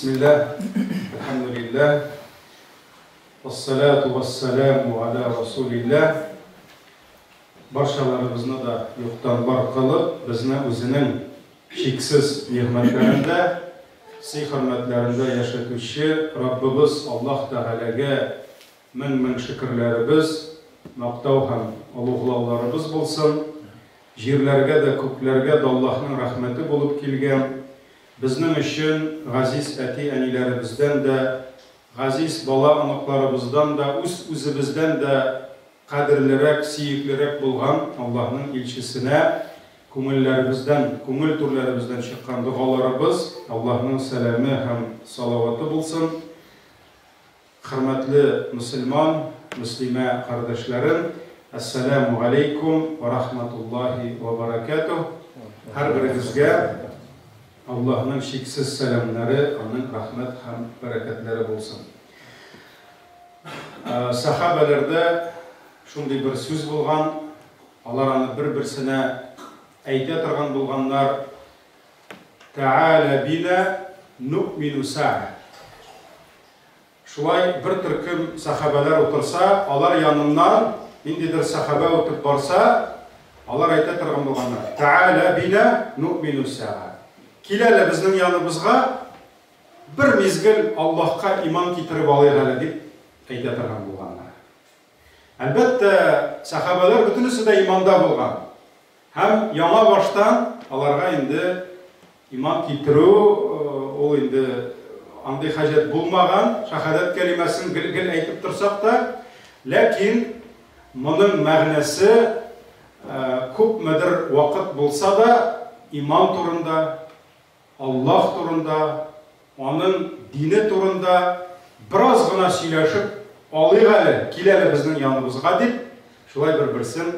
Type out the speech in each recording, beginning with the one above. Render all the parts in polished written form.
Бисмиллаһ, әлхәмдүлиллаһ, вассалату вассаламу аля расулиллаһ. Барчаларыбызны да юктан бар кылып, безне үзенең чиксез нигъмәтләрендә, сый-хөрмәтләрендә яшәтүче Раббыбыз Аллаһ Тәгаләгә мең-мең шөкерләребез, мактау һәм олуглауларыбыз булсын. Җирләргә дә, күкләргә дә Аллаһның рәхмәте булып килгән, безнең өчен газиз әти-әниләребездән дә, газиз бала-оныкларыбыздан да, үз-үзебездән дә кадерлерәк, сөеклерәк булган Аллаһның илчесенә күңелләребездән, күңел түрләребездән чыккан догаларыбыз, Аллаһның сәламе һәм салаваты булсын. Хөрмәтле мөселман, мөслимә кардәшләрем, Әссәләмү галәйкүм вә рахматуллаһи вә бәрәкәтүһ. Һәрберегезгә Аллаһның чиксез сәламнәре, Аның рәхмәт һәм бәрәкәтләре булсын. Сәхабәләрдә шундый бер сүз булган, алар аны бер-берсенә әйтә торган булганнар, Тәгалә бина нуъмину сәгъә. Шулай бер төркем сәхабәләр утырса, алар яныннан ниндидер сәхабә үтеп барса, алар әйтә торган булганнар, Тәгалә бина нуъмину сәгъә. Кил әле безнең яныбызга, бер мизгел Аллаһка иман китереп алыйк әле, дип әйтә торган булганнар. Әлбәттә, сәхабәләр бөтенесе дә иманда булган. Һәм яңа баштан аларга инде иман китерү, ул инде андый хаҗәт булмаган, шәһадәт кәлимәсен гел-гел әйтеп торсак та, ләкин моның мәгънәсе күпмедер вакыт булса да, иман турында, Аллаһ турында, Аның дине турында бераз гына сөйләшеп алыйк әле, кил әле безнең яныбызга, дип, шулай бер-берсен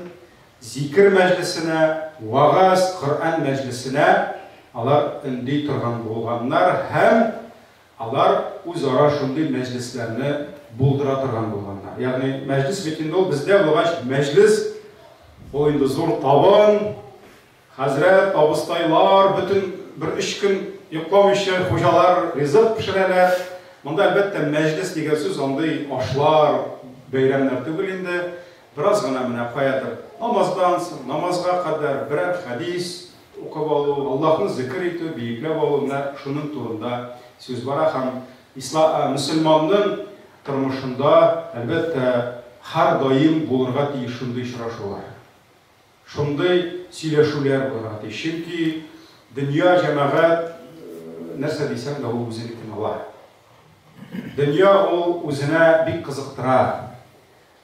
зикер мәҗлесенә, вәгазь, Коръән мәҗлесенә алар өнди торган булганнар һәм алар үзара шундый мәҗлесләрне булдыра торган булганнар. Ягъни мәҗлес бит инде ул бездә булгач, мәҗлес ул инде зур табын, Хәзрәт, абыстайлар бөтен бер өч көн йокламыйча хуҗалар ризык пешерәләр. Монда, әлбәттә, мәҗлес дигән сүз андый ашлар, бәйрәмнәр түгел инде. Бераз гына менә каядыр намаздан соң, намазга кадәр берәр хәдис укып алу, Аллаһны зикер итү, биекләп алу, менә шуның турында сүз бара һәм исла, мөселманның тормышында, әлбәттә, һәрдаим булырга тиеш шундый очрашулар. Шундый сөйләшүләр булырга тиеш. Чөнки дөнья, җәмәгать, нәрсә дисәң дә, ул үзенекен ала. Дөнья ул үзенә бик кызыктыра.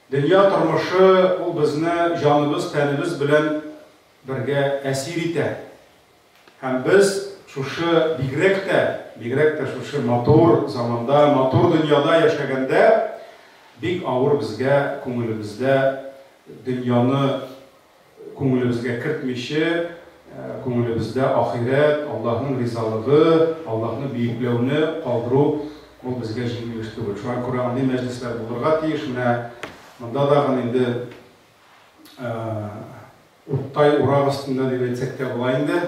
Дөнья тормышы ул безне җаныбыз, тәнебез белән бергә әсир итә. Һәм без шушы бигрәк тә, бигрәк тә шушы матур заманда, матур дөньяда яшәгәндә бик авыр безгә күңелебездә дөньяны күңелебезгә кертмичә, күңелебездә ахирәт, Аллаһның ризалыгы, Аллаһны бөекләүне калдыру ул безгә җиңел эш түгел. Шуңа күрә андый мәҗлесләр булырга тиеш. Менә монда тагын инде уттай урак өстендә дип әйтсәк тә була инде.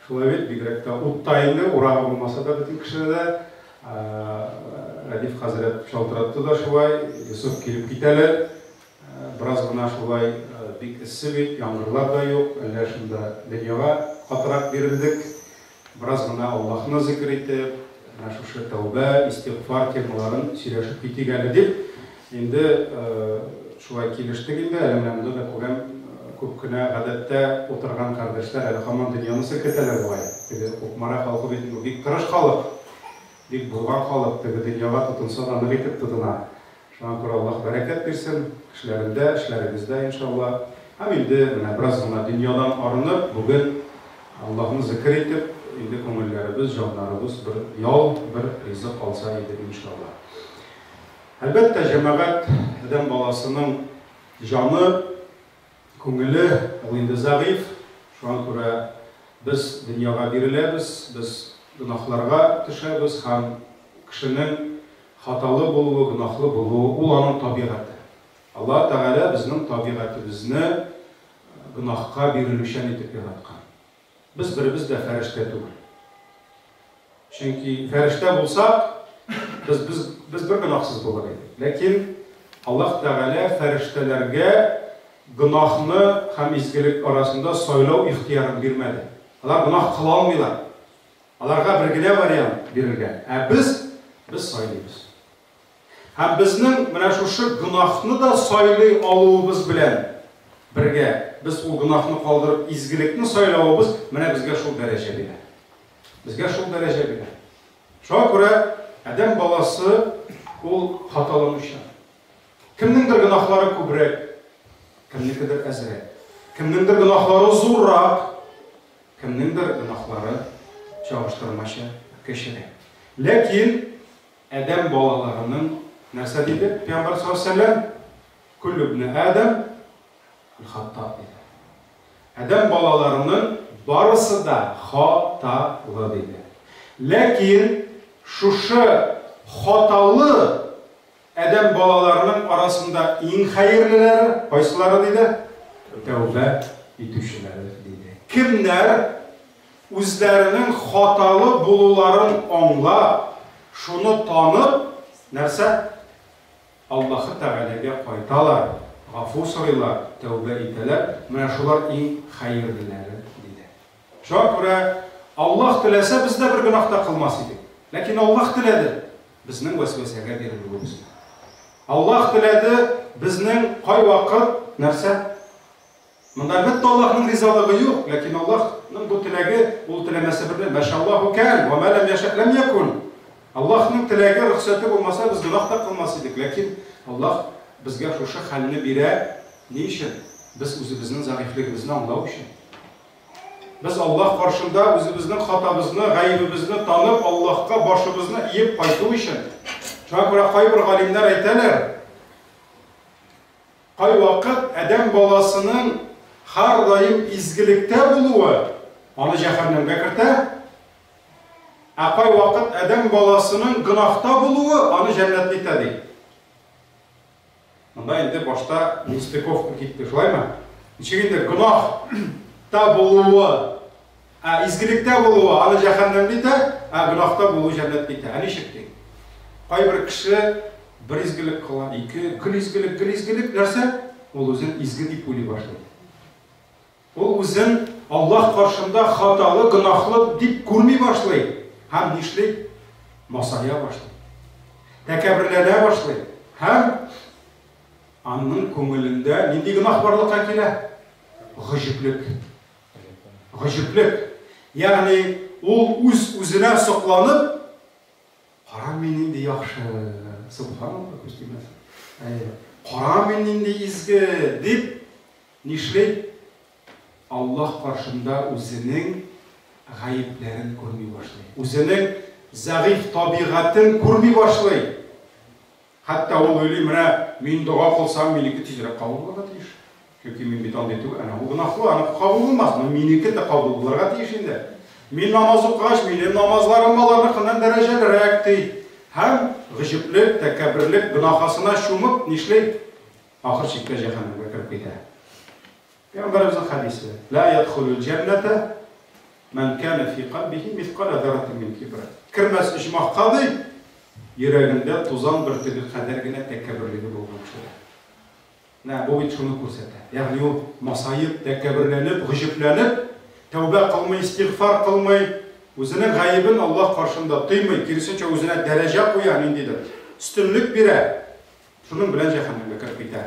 Шулай бит, бигрәк тә утта инде, урагы булмаса да бөтен кешедә дә. Рәдиф хәзрәт шалтыратты да шулай, Йосыф килеп кит әле. Бераз гына шулай бик эссе бит, яңгырлар да юк, әллә шунда дөньяга катырак бирелдек. Бераз гына Аллаһны зикер итеп, менә шушы тәүбә, истигъфар темаларын сөйләшеп китик әле дип, инде шулай килештек инде. Әле менә монда да күрәм, күп кенә гадәттә утырган кардәшләр әле һаман дөньяны селкетәләр бугай. Теге Кукмара халкы бит инде бик тырыш халык, бик булган халык, теге дөньяга тотынса да нык итеп тотына. Шуңа күрә Аллаһ бәрәкәт бирсен кешеләрендә, эшләрегездә, иншалла. Һәм инде менә бераз гына дөньядан арынып, бүген Аллаһны зекер итеп, инде күңелләребез, җаннарыбыз бер ял, бер ризык алса иде, иншалла. Әлбәттә, җәмәгать, адәм баласының җаны, күңеле, ул инде зәгыйфь. Шуңа күрә без дөньяга биреләбез, без гөнаһларга төшәбез һәм кешенең Хаталы булуы, гөнаһлы булуы, ул аның табигате. Аллаһы Тәгалә безнең табигатебезне гөнаһка бирелүчән итеп яраткан. Без беребез дә фәрештә түгел. Чөнки фәрештә булсак, без, без, без бер гөнаһсыз булыр идек. Ләкин Аллаһ Тәгалә фәрештәләргә гөнаһны һәм изгелек арасында сайлау ихтыярын бирмәде. Алар гөнаһ кыла алмыйлар. Аларга бер генә вариант бирелгән. Ә без, без сайлыйбыз. Һәм безнең менә шушы гөнаһны да сайлый алуыбыз белән бергә, без ул гөнаһны калдырып изгелекне сайлавыбыз менә безгә шул дәрәҗә бирә. Безгә шул дәрәҗә бирә. Шуңа күрә адәм баласы ул хаталанучан. Кемнеңдер гөнаһлары күбрәк, кемнекедер әзрәк. Кемнеңдер гөнаһлары зуррак, кемнеңдер гөнаһлары чагыштырмача кечерәк. Ләкин Адәм балаларының нәрсә диде Пәйгамбәр саллаллаһу алейһи ва сәлләм? Күллү ибне Адәм хатта диде. Адәм балаларының барысы да хаталы диде. Ләкин шушы хаталы Адәм балаларының арасында иң хәерлеләре кайсылары диде? Тәүбә итүчеләре диде. Кемнәр үзләренең хаталы булуларын аңлап, шуны танып, нәрсә? Аллаһы Тәгаләгә кайталар, гафу сорыйлар, тәүбә итәләр, менә шулар иң хәерлеләре, диде. Шуңа күрә Аллаһ теләсә, без дә бер гөнаһ та кылмас идек. Ләкин Аллаһ теләде безнең вәсвәсәгә бирелүебезне. Аллаһ теләде безнең кайвакыт нәрсә? Монда әлбәттә Аллаһның ризалыгы юк, ләкин Аллаһның бу теләге, ул теләмәсә берни, Мәшаллаһу кан, ва ма ләм яшә ләм якун. Аллаһның теләге, рөхсәте булмаса, без гөнаһ та кылмас идек, ләкин Аллаһ безгә шушы хәлне бирә, ни өчен? Без үзебезнең зәгыйфьлегебезне аңлау өчен. Без Аллаһ каршында үзебезнең хатабызны, гаебебезне танып, Аллаһка башыбызны иеп кайту өчен. Шуңа күрә кайбер галимнәр әйтәләр, Кайвакыт адәм баласының һәрдаим изгелектә булуы аны җәһәннәмгә кертә, ә кайвакыт адәм баласының гөнаһта булуы аны җәннәтле итә, ди. Монда инде башта нестыковка китте, шулаймы? Ничек инде гөнаһта булуы, ә изгелектә булуы аны җәһәннәмле итә, ә гөнаһта булуы җәннәтле итә. Ә ничек ди? Кайбер кеше бер изгелек кыла, ике, гел изгелек, гел изгелек, нәрсә? Ул үзен изге дип уйлый башлый. Ул үзен Аллаһ каршында хаталы, гөнаһлы дип күрми башлый һәм нишли? Масая башлый. Тәкәбберләнә башлый һәм аның күңелендә нинди гөнаһ барлыкка килә? Гаҗиплек. Гаҗиплек. Ягъни ул үз-үзенә сокланып, Кара мин нинди яхшы, субханалла, күз тимәсен. Әйе. Кара мин нинди изге, дип нишли? Аллаһ каршында үзенең гаепләрен күрми башлый. Үзенең зәгыйфь табигатен күрми башлый. Хәтта ул уйлый, менә мин дога кылсам, минеке тизрәк кабул булырга тиеш. Чөнки мин бит андый түгел, әнә ул гөнаһлы, аныкы кабул булмас, но минеке дә кабул булырга тиеш инде. Мин намаз укыгач, минем намазларым аларныкыннан дәрәҗәлерәк, ди. Һәм гаҗәплек, тәкәбберлек гөнаһасына чумып, нишли? Ахыр чиктә җәһәннәмгә кереп китә. Пәйгамбәребезнең хәдисе: "Ла ядхулул җәннәтә ман кана фи кальбихи мискала зарратин мин кибр." Кермәс оҗмахка ди, йөрәгендә тузан бөртеге кадәр генә тәкәбберлеге булган кешеләр. Менә бу бит шуны күрсәтә. Ягъни ул масаеп, тәкәбберләнеп, гаҗәпләнеп, тәүбә кылмый, истигъфар кылмый, үзенең гаебен Аллаһ каршында тоймый, киресенчә үзенә дәрәҗә куя, ниндидер өстенлек бирә. Шуның белән җәһәннәмгә кереп китә.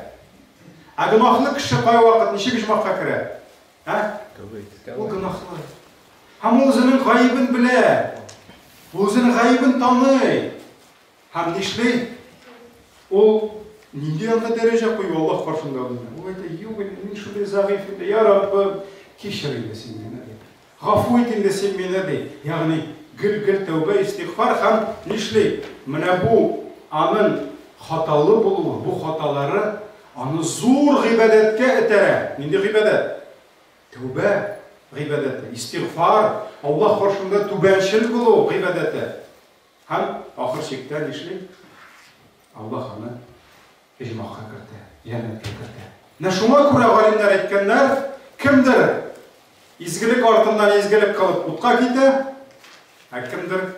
Ә гөнаһлы кеше кайвакыт ничек оҗмахка керә? Ә? Ул гөнаһлы. Һәм ул үзенең гаебен белә. Ул үзенең гаебен таный. Һәм нишли? Ул нинди анда дәрәҗә кую Аллаһ каршында үзенә? Ул әйтә, юк инде, мин шундый зәгыйфь инде, я Раббым, кичер инде син мине, ди. Гафу ит инде син мине, ди. Ягъни, гел-гел тәүбә, истигъфар һәм нишли? Менә бу аның хаталы булуы, бу хаталары аны зур гыйбадәткә этәрә. Нинди гыйбадәт? Тәүбә гыйбадәте, истигъфар, Аллаһ каршында түбәнчел булу гыйбадәте. Һәм ахыр чиктә нишли? Аллаһ аны оҗмахка кертә, җәннәткә кертә. Менә шуңа күрә галимнәр әйткәннәр, кемдер изгелек артыннан изгелек кылып утка китә, ә кемдер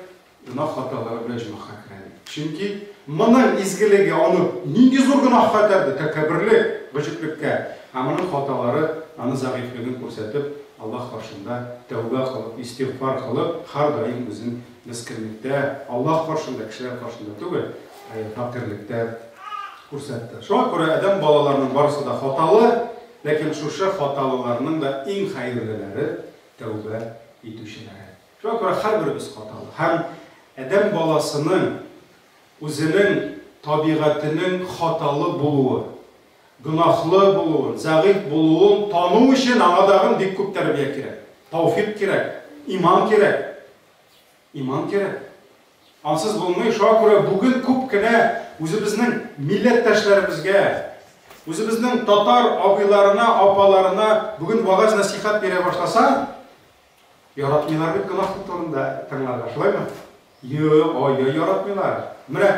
Гөнаһ хаталары белән җомаһка керә ди. Чөнки моның изгелеге аны нинди зур гөнаһка этәрде, тәкәбберлек, гаҗәплеккә. Ә моның хаталары аны зәгыйфьлеген күрсәтеп, Аллаһ каршында тәүбә кылып, истигъфар кылып, һәрдаим үзен мескенлектә, Аллаһ каршында, кешеләр каршында түгел, ә фәкыйрьлектә күрсәтте. Шуңа күрә адәм балаларының барысы да хаталы, ләкин шушы хаталыларның да иң хәерлеләре, тәүбә итүчеләре. Шуңа күрә һәрберебез хаталы. Һәм адәм баласының үзенең табигатенең хаталы булуы, гөнаһлы булуын, зәгыйфь булуын тану өчен аңа тагын бик күп тәрбия кирәк. Тәүфик кирәк, иман кирәк. Иман кирәк. Ансыз булмый. Шуңа күрә бүген күп кенә үзебезнең милләттәшләребезгә, үзебезнең татар абыйларына, апаларына бүген вәгазь-нәсыйхәт бирә башласаң, Яратмыйлар бит гөнаһ турында тыңларга, шулаймы? Юк, ой-ой, яратмыйлар. Менә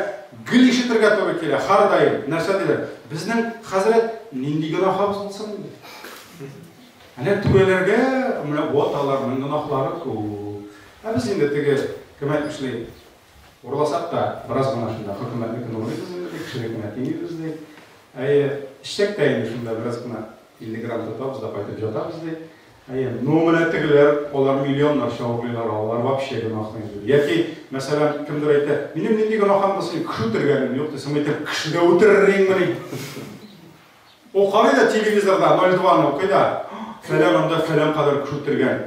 гел ишетергә туры килә, һәрдаим. Нәрсә диләр? Безнең хәзрәт нинди гөнаһыбыз булсын инде? Әнә түрәләргә, менә вот аларның гөнаһлары күп. Ә без инде теге, кем әйтмешли, урласак та, бераз гына шунда хөкүмәтнекен урлыйбыз инде, ди, кешенекенә тимибез, ди. Әйе, эчсәк тә инде шунда бераз гына 50 грамм тотабыз да кайтып җатабыз, ди. Әйе, ну менә тегеләр, алар миллионнарча урлыйлар, алар вообще гөнаһлы инде. Яки, мәсәлән, кемдер әйтә, минем нинди гөнаһым булсын, кеше үтергәнем юк, дисең, әйтәм, кеше дә үтерер идеңмени? Ул карый да телевизорда 02 ны укый да, фәлән анда фәлән кадәр кеше үтергән.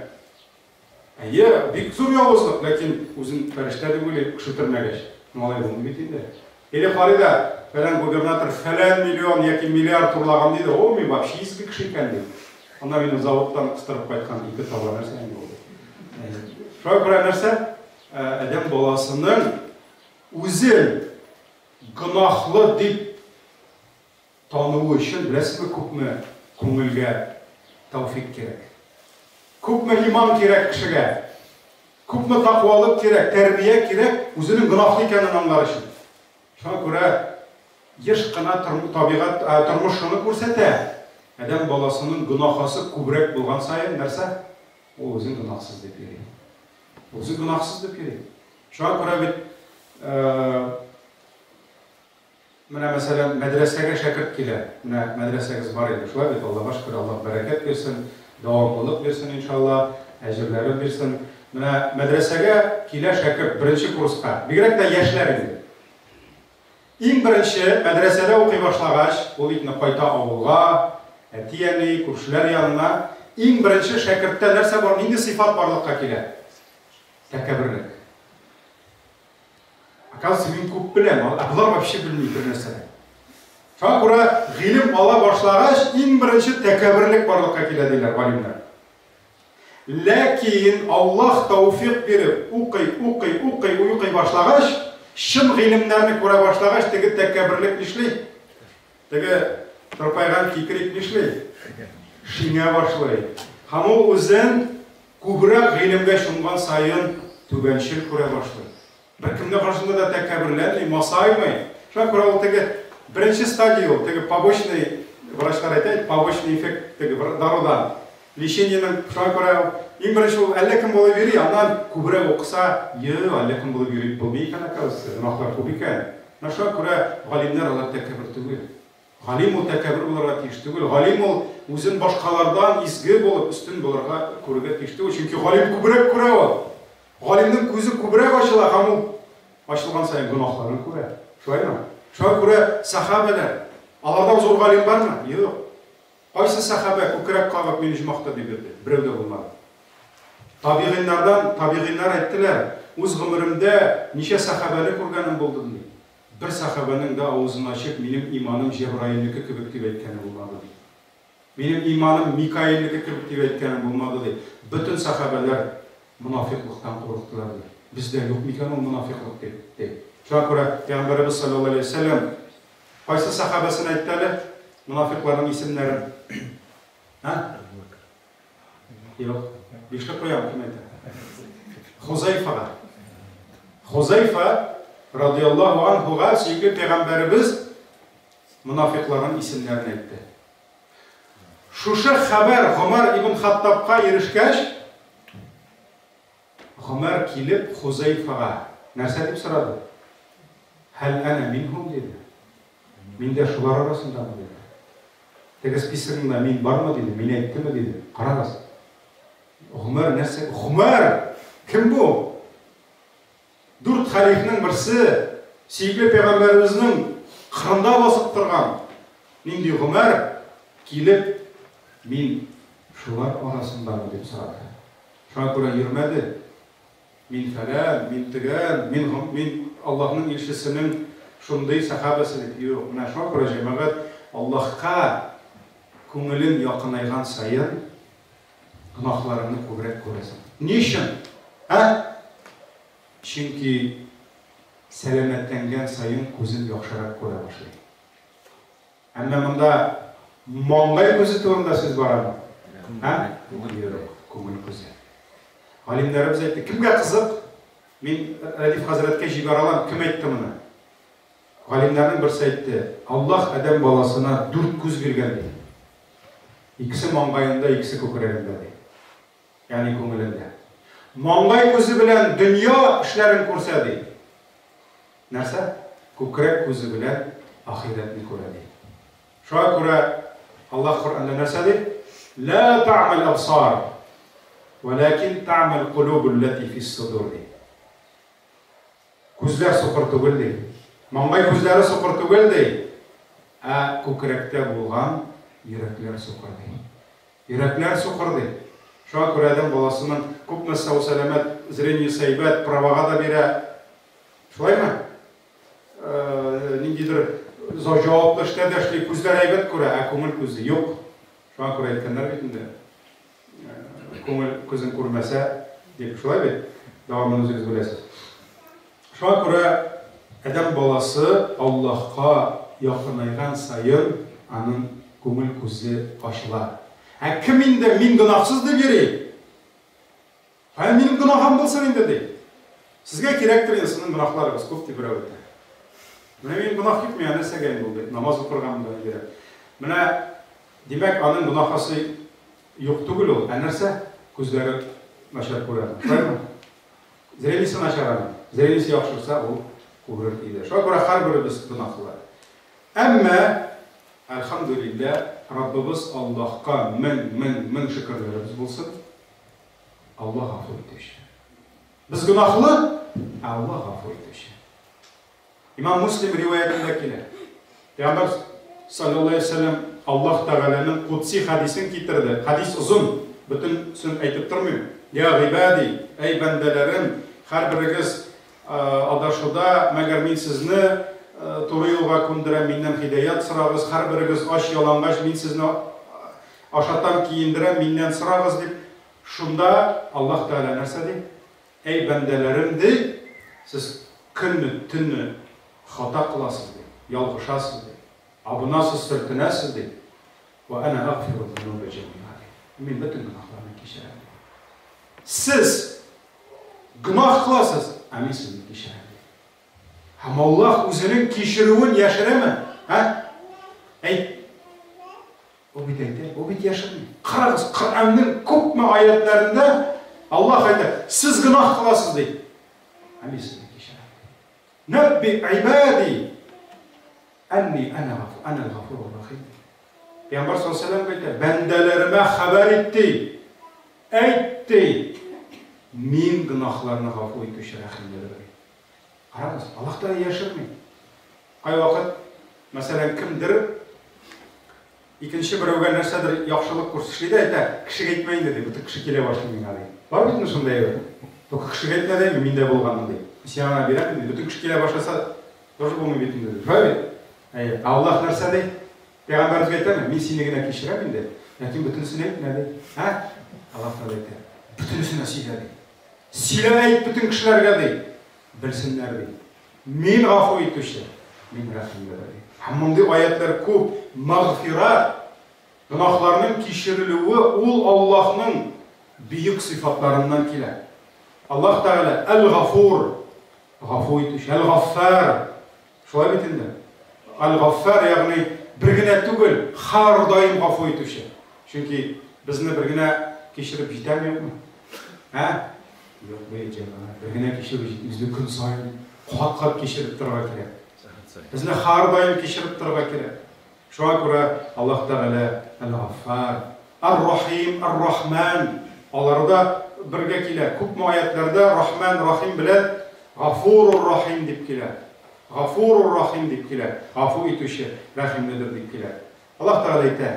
Әйе, бик зур явызлык, ләкин үзен фәрештә дип уйлый, кеше үтермәгәч. Ну, алай булмый бит инде. Или карый да, фәлән губернатор фәлән миллион яки миллиард урлаган ди дә, о, мин вообще изге кеше икән ди. Анда минем заводтан кыстырып кайткан ике таба нәрсә инде ул. Шуңа күрә нәрсә? Адәм баласының үзен гөнаһлы дип Тануы өчен беләсезме күпме күңелгә тәүфик кирәк? Күпме иман кирәк кешегә? Күпме таквалык кирәк, тәрбия кирәк үзенең гөнаһлы икәнен аңлар өчен? Шуңа күрә еш кына табигать, тормыш шуны күрсәтә, адәм баласының гөнаһасы күбрәк булган саен нәрсә? Ул үзен гөнаһсыз дип йөри. Үзен гөнаһсыз дип йөри. Шуңа күрә бит Менә, мәсәлән, мәдрәсәгә шәкерт килә. Менә мәдрәсәгез бар инде, шулай бит, Аллага шөкер, Аллаһ бәрәкәт бирсен, дәвамлылык бирсен, иншалла, әҗерләрен бирсен. Менә мәдрәсәгә килә шәкерт беренче курска, бигрәк тә яшьләр инде. Иң беренче мәдрәсәдә укый башлагач, ул бит инде кайта авылга, әти-әни, күршеләр янына. Иң беренче шәкерттә нәрсә бар, нинди сыйфат барлыкка килә? Тәкәбберлек. Оказывается, мин күп беләм, ә болар вообще белми бер нәрсә дә. Шуңа күрә гыйлем ала башлагач, иң беренче тәкәбберлек барлыкка килә диләр галимнәр. Ләкин Аллаһ тәүфик биреп, укый, укый, укый, укый башлагач, чын гыйлемнәрне күрә башлагач, теге тәкәбберлек нишли? Теге тырпайган кикрик нишли? Шиңә башлый. Һәм ул үзен Күбрәк гыйлемгә чумган саен түбәнчел күрә башлый. Беркемнең каршында да тәкәбберләнми, масаймый. Шуңа күрә ул теге беренче стадия ул, теге побочный, врачлар әйтә, побочный эффект теге дарудан. Лечениенең, шуңа күрә иң беренче ул әллә кем булып йөри, аннан күбрәк укыса, йө, әллә кем булып йөри булмый икән, оказывается, гөнаһлар күп икән. Менә шуңа күрә галимнәр алар тәкәббер түгел. Галим ул тәкәббер булырга тиеш түгел. Галим ул үзен башкалардан изге булып, өстен булырга күрергә тиеш түгел. Чөнки галим күбрәк күрә ул. Галимнең күзе күбрәк ачыла һәм ул ачылган саен гөнаһларын күрә. Шулаймы? Шуңа күрә сәхабәләр, алардан зур галим бармы? Юк. Кайсы сәхабә күкрәк кагып мин оҗмахта дип йөрде? Берәү дә булмады. Табигыйннардан, табигыйннар әйттеләр, үз гомеремдә ничә сәхабәне күргәнем булды, ди. Бер сәхабәнең дә авызын ачып, минем иманым Җәбраилнеке кебек дип әйткәне булмады, ди. Минем иманым Микаилнеке кебек дип әйткәне булмады, ди. Бөтен сәхабәләр монафикълыктан курыктылар, ди. Бездә юк микән ул монафикълык дип, ди. Шуңа күрә Пәйгамбәребез салләллаһу галәйһи ва сәлләм кайсы сәхабәсен әйтте әле монафикъларның исемнәрен? Ә? Юк. Бишле куям, кем әйтә? Хузайфага. Хузайфа радиаллаһу анһуга сөекле пәйгамбәребез монафикларның исемнәрен әйтте. Шушы хәбәр Гомәр ибн Хаттабка ирешкәч, Гомәр килеп Хузайфага, Нәрсә дип сорады? Һәл әнә минһум диде. Мин дә шулар арасындамы диде. Теге списогыңда мин бармы диде, мин әйттеме диде. Карагыз. Гомәр нәрсә? Гомәр! Кем бу? Дүрт хәлифнең берсе, сөекле пәйгамбәребезнең кырында басып торган нинди Гомәр килеп, мин шулар арасындамы дип сорады. Шуңа күрә йөрмәде. Мин фәлән, мин төгән, мин мин Аллаһның илчесенең шундый сәхабәсе дип. Юк, менә шуңа күрә җәмәгать Аллаһка күңелең якынайган саен гөнаһларыңны күбрәк күрәсең. Ни өчен? Ә? Чөнки сәламәтләнгән саен күзең яхшырак күрә башлый. Әмма монда маңгай күзе турында сүз барамы? Ә? Юк, күңел күзе. Галимнәребез әйтте, кемгә кызык? Мин Рәдиф хәзрәткә җибәрә алам, кем әйтте моны? Галимнәрнең берсе әйтте, Аллаһ адәм баласына дүрт күз биргән ди. Икесе маңгаенда, икесе күкрәгендә ди. Ягъни күңелендә. Маңгай күзе белән дөнья эшләрен күрсә ди. Нәрсә? Күкрәк күзе белән ахирәтне күрә ди. Шуңа күрә Аллаһ Коръәндә нәрсә ди? Ла та'мал абсар, вәләкин та'мал кулубул ләти фис судур ди. Күзләр сукыр түгел, ди. Маңгай күзләре сукыр түгел, ди. Ә күкрәктә булган йөрәкләр сукыр, ди. Йөрәкләр сукыр, ди. Шуңа күрә адәм баласының күпме сау-сәламәт, зрениесе әйбәт, правага да бирә. Шулаймы? Ниндидер җаваплы эштә дә эшли, күзләре әйбәт күрә, ә күңел күзе юк. Шуңа күрә әйткәннәр бит инде. Күңел күзен күрмәсә, дип, шулай бит? Дәвамын үзегез беләсез. Шуңа күрә адәм баласы Аллаһка якынайган саен аның күңел күзе ачыла. Ә кем инде мин гөнаһсыз дип йөри? Кая минем гөнаһым булсын инде, ди. Сезгә кирәктер инде, сезнең гөнаһларыгыз күп, дип берәү әйтә. Менә минем гөнаһ юк, миңа нәрсәгә инде ул, ди. Намаз укырга монда кирәк. Менә, димәк, аның гөнаһасы юк түгел ул. Ә нәрсә? Күзләре начар күрә. Шулаймы? Зрениесе начар аның. Зрениесе яхшырса, ул күрер иде. Шуңа күрә һәрберебез гөнаһлы. Әмма, әлхәмдүлилләһ, Раббыбыз Аллаһка мең, мең, мең шөкерләребез булсын. Аллаһ гафу итүче. Без гөнаһлы, ә Аллаһ гафу итүче. Имам Муслим риваятендә килә. Пәйгамбәр саллаллаһу алейһи вәсәлләм Аллаһ Тәгаләнең кудси хәдисен китерде. Хәдис озын, бөтенсен әйтеп тормыйм. Я гыйбади, әй бәндәләрем, һәрберегез адашуда, мәгәр мин сезне туры юлга күндерәм, миннән һидаят сорагыз, һәрберегез ач ялангач, мин сезне ашатам, киендерәм, миннән сорагыз дип. Шунда Аллаһ Тәгалә нәрсә ди? Әй бәндәләрем, ди, сез көнне, төнне хата кыласыз, ди, ялгышасыз, ди, абынасыз, сөртенәсез, ди. Вә әнә әгъфиру зунубә җәмиа, ди. Мин бөтен гөнаһларны кичерәм, ди. Сез гөнаһ кыласыз, ә мин сезне кичерәм, ди. Һәм Аллаһ үзенең кичерүен яшерәме? Ә? Әйт. Ул бит әйтә, ул бит яшерми. Карагыз, Коръәннең күпме аятларында Аллаһ әйтә, сез гөнаһ кыласыз ди. Ә мин сезне кичерәм. Нәбби ибади әнни ана гафур, ана гафур рахим. Пәйгамбәр саллаллаху алейһи әйтә, бәндәләремә хәбәр ит ди. Әйт ди. Мин гөнаһларны гафу итүче рәхимле ди. Карагыз, Аллаһ Тәгалә яшерми. Кайвакыт, мәсәлән, кемдер икенче берәүгә нәрсәдер яхшылык күрсәтә дә әйтә, кешегә әйтмә инде ди, бөтен кеше килә башлый миңа ди. Бар бит шундый әйбер. Только кешегә әйтмә дә, миндә булган ди. Сиңа гына бирәм ди, бөтен кеше килә башласа, тоже булмый бит инде. Шулай бит? Әйе. Ә Аллаһ нәрсә ди? Пәйгамбәребезгә әйтәме? Мин сине генә кичерәм инде, ләкин бөтенесен әйтмә ди. Ә? Аллаһ Тәгалә әйтә. Бөтенесенә сөйлә ди. Сөйлә әйт бөтен кешеләргә ди. Белсеннәр ди. Мин гафу итүче, мин рәхимле ди. Һәм мондый аятлар күп. Мәгъфират, гөнаһларның кичерелүе ул Аллаһның бөек сыйфатларыннан килә. Аллаһ Тәгалә Әл-Гафур, гафу итүче, Әл-Гаффар. Шулай бит инде. Әл-Гаффар, ягъни бер генә түгел, һәрдаим гафу итүче. Чөнки безне бер генә кичереп җитәме юкмы? Ә? Юк, бе, җәмәгать, бер генә кичерү җитми, безне көн саен кат-кат кичереп торырга кирәк. Безне һәрдаим кичереп торырга кирәк. Шуңа күрә Аллаһ Тәгалә Әл-Гаффар, Ар-Рахим, Ар-Рахман, алары да бергә килә. Күпме аятләрдә Рахман, Рахим белән Гафурур Рахим дип килә. Гафурур Рахим дип килә. Гафу итүче, рәхимледер дип килә. Аллаһ Тәгалә әйтә,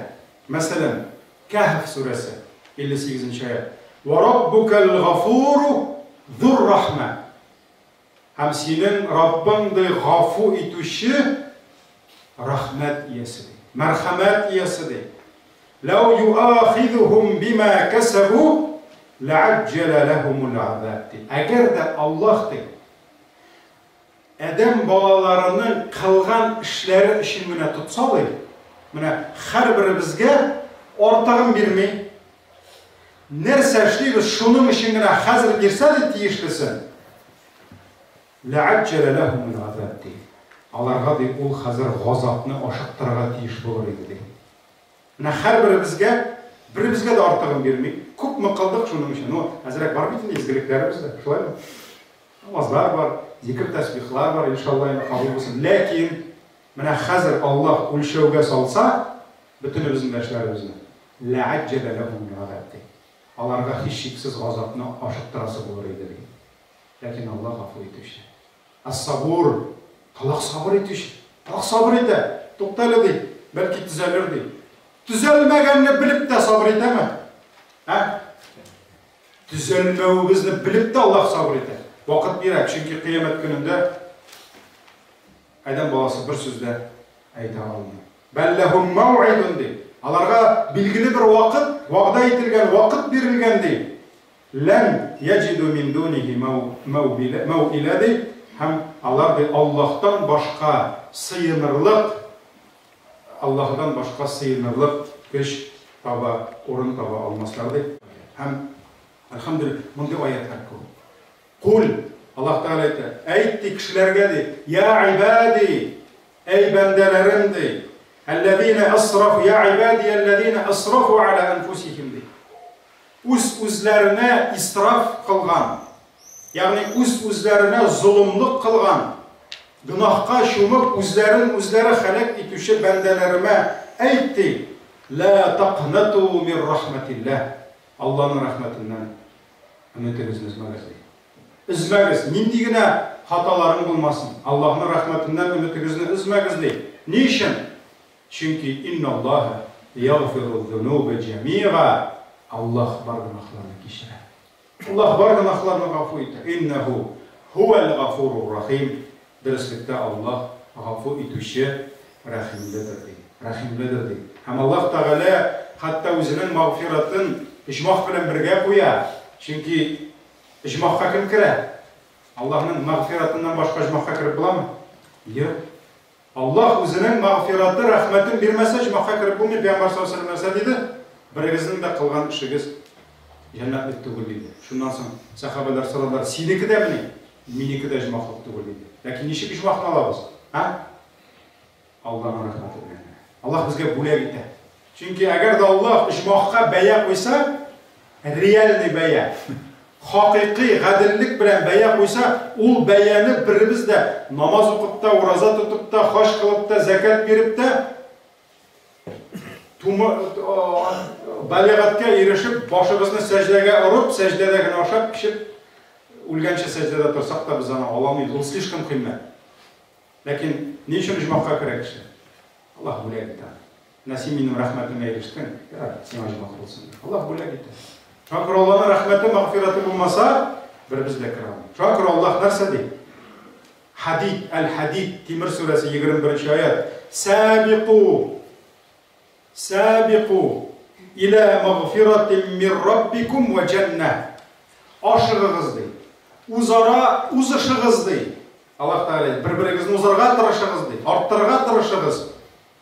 мәсәлән, Кәһф сүрәсе, 58 нче аять, Вә раббукәл гафуру зур рахмә. Һәм синең Раббың, ди, гафу итүче, рәхмәт иясе, ди. Мәрхәмәт иясе, ди. Ләү юахизухум бима кәсәбу ләаҗҗәлә ләһумул азаб, ди. Әгәр дә Аллаһ, ди, адәм балаларының кылган эшләре өчен генә тотса, ди, менә һәрберебезгә артыгын бирми, нәрсә эшлибез, шуның өчен генә хәзер бирсә, ди, тиешлесен, ләаҗҗәлә ләһумул азаб, ди. Аларга, ди, ул хәзер газапны ашыктырырга тиеш булыр иде, ди. Менә һәрберебезгә, беребезгә дә артыгын бирми, күпме кылдык шуның өчен. Ну, әзрәк бар бит инде изгелекләребез дә, шулаймы? Намазлар бар, зикер-тәсбихлар бар, иншалла, инде кабул булсын. Ләкин менә хәзер Аллаһ үлчәүгә салса, бөтенебезнең дә эшләребезне, ләаҗҗәлә ләһумул газаб, ди. Аларга һичшиксез газапны ашыктырасы булыр иде, ди. Ләкин Аллаһ гафу итүче. Ас-сабур, Аллаһ сабыр итүче. Аллаһ сабыр итә. Тукта әле, ди, бәлки төзәлер, ди. Төзәлмәгәнне белеп тә сабыр итәме? Ә? Төзәлмәвебезне белеп тә Аллаһ сабыр итә. Вакыт бирә, чөнки кыямәт көнендә адәм баласы бер сүз дә әйтә алмый. Бәлләһум мәүидун ди. Аларга билгеле бер вакыт, вәгъдә ителгән вакыт бирелгән ди. Лән яҗиду мин дунихи мәүилә ди һәм алар ди Аллаһтан башка сыенырлык Аллаһыдан башка сыенырлык көч таба, урын таба алмаслар ди. Һәм, әлхәмдүлилләһ, мондый аятьләр күп. Кул, Аллаһ Тәгалә әйтә, әйт ди кешеләргә ди, я гыйбади, әй бәндәләрем ди, әлләзина асрафу, я гыйбади әлләзина асрафу аля анфусихим ди. Үз-үзләренә исраф кылган, ягъни үз-үзләренә золымлык кылган, гөнаһка чумып үзләрен үзләре һәлак итүче бәндәләремә әйт ди, Лә такнату мир рахмәтилләһ, Алланың рәхмәтеннән өметегезне өзмәгез, ди. Өзмәгез, нинди генә хаталарың булмасын, Аллаһның рәхмәтеннән өметегезне өзмәгез, ди. Ни өчен? Чөнки инналлаһа ягъфиру-ззунуба җәмига, Аллаһ бар гөнаһларны кичерә. Аллаһ бар гөнаһларны гафу итә. Иннәһу һуәл-гафурур-рахим, дөреслектә Аллаһ гафу итүче, рәхимледер, ди. Рәхимледер, ди. Һәм Аллаһ Тәгалә хәтта үзенең мәгъфиратын оҗмах белән бергә куя, чөнки оҗмахка кем керә? Аллаһның мәгъфиратыннан башка оҗмахка кереп буламы? Юк. Аллаһ үзенең мәгъфираты, рәхмәтен бирмәсә, оҗмахка кереп булмый. Пәйгамбәр саллаллаһу алейһи ва сәлләм нәрсә диде? Берегезнең дә кылган эшегез җәннәтлек түгел, диде. Шуннан соң сәхабәләр сорадылар, синеке дәмени? Минеке дә оҗмахлык түгел, диде. Ләкин ничек оҗмахны алабыз? Ә? Аллаһның рәхмәте белән генә. Аллаһ безгә бүләк итә. Чөнки әгәр дә Аллаһ оҗмахка бәя куйса, реальный бәя, хакыйкый гаделлек белән бәя куйса, ул бәяне беребез дә намаз укып та, ураза тотып та, хаҗ кылып та, зәкят биреп тә, тума, балигатькә ирешеп, башыбызны сәҗдәгә орып, сәҗдәдә генә ашап, эчеп, үлгәнче сәҗдәдә торсак та без аны ала алмыйбыз. Ул слишком кыйммәт. Ләкин ни өчен оҗмахка керә кеше? Аллаһ бүләк итә. Менә син минем рәхмәтемә ирештең, ярар, сиңа оҗмах булсын. Аллаһ бүләк итә. Шуңа күрә Аллаһның рәхмәте, мәгъфирәте булмаса, беребез дә керә алмый. Шуңа күрә Аллаһ нәрсә ди? Хадид, Әл-Хадид, Тимер сүрәсе 21 аят. Сәбику Сәбику илә мәгъфиратин мир раббикум вә җәннә. Ашыгыгыз ди. Үзара узышыгыз ди. Аллаһ Тәгалә бер-берегезне узарга тырышыгыз ди. Арттырырга тырышыгыз.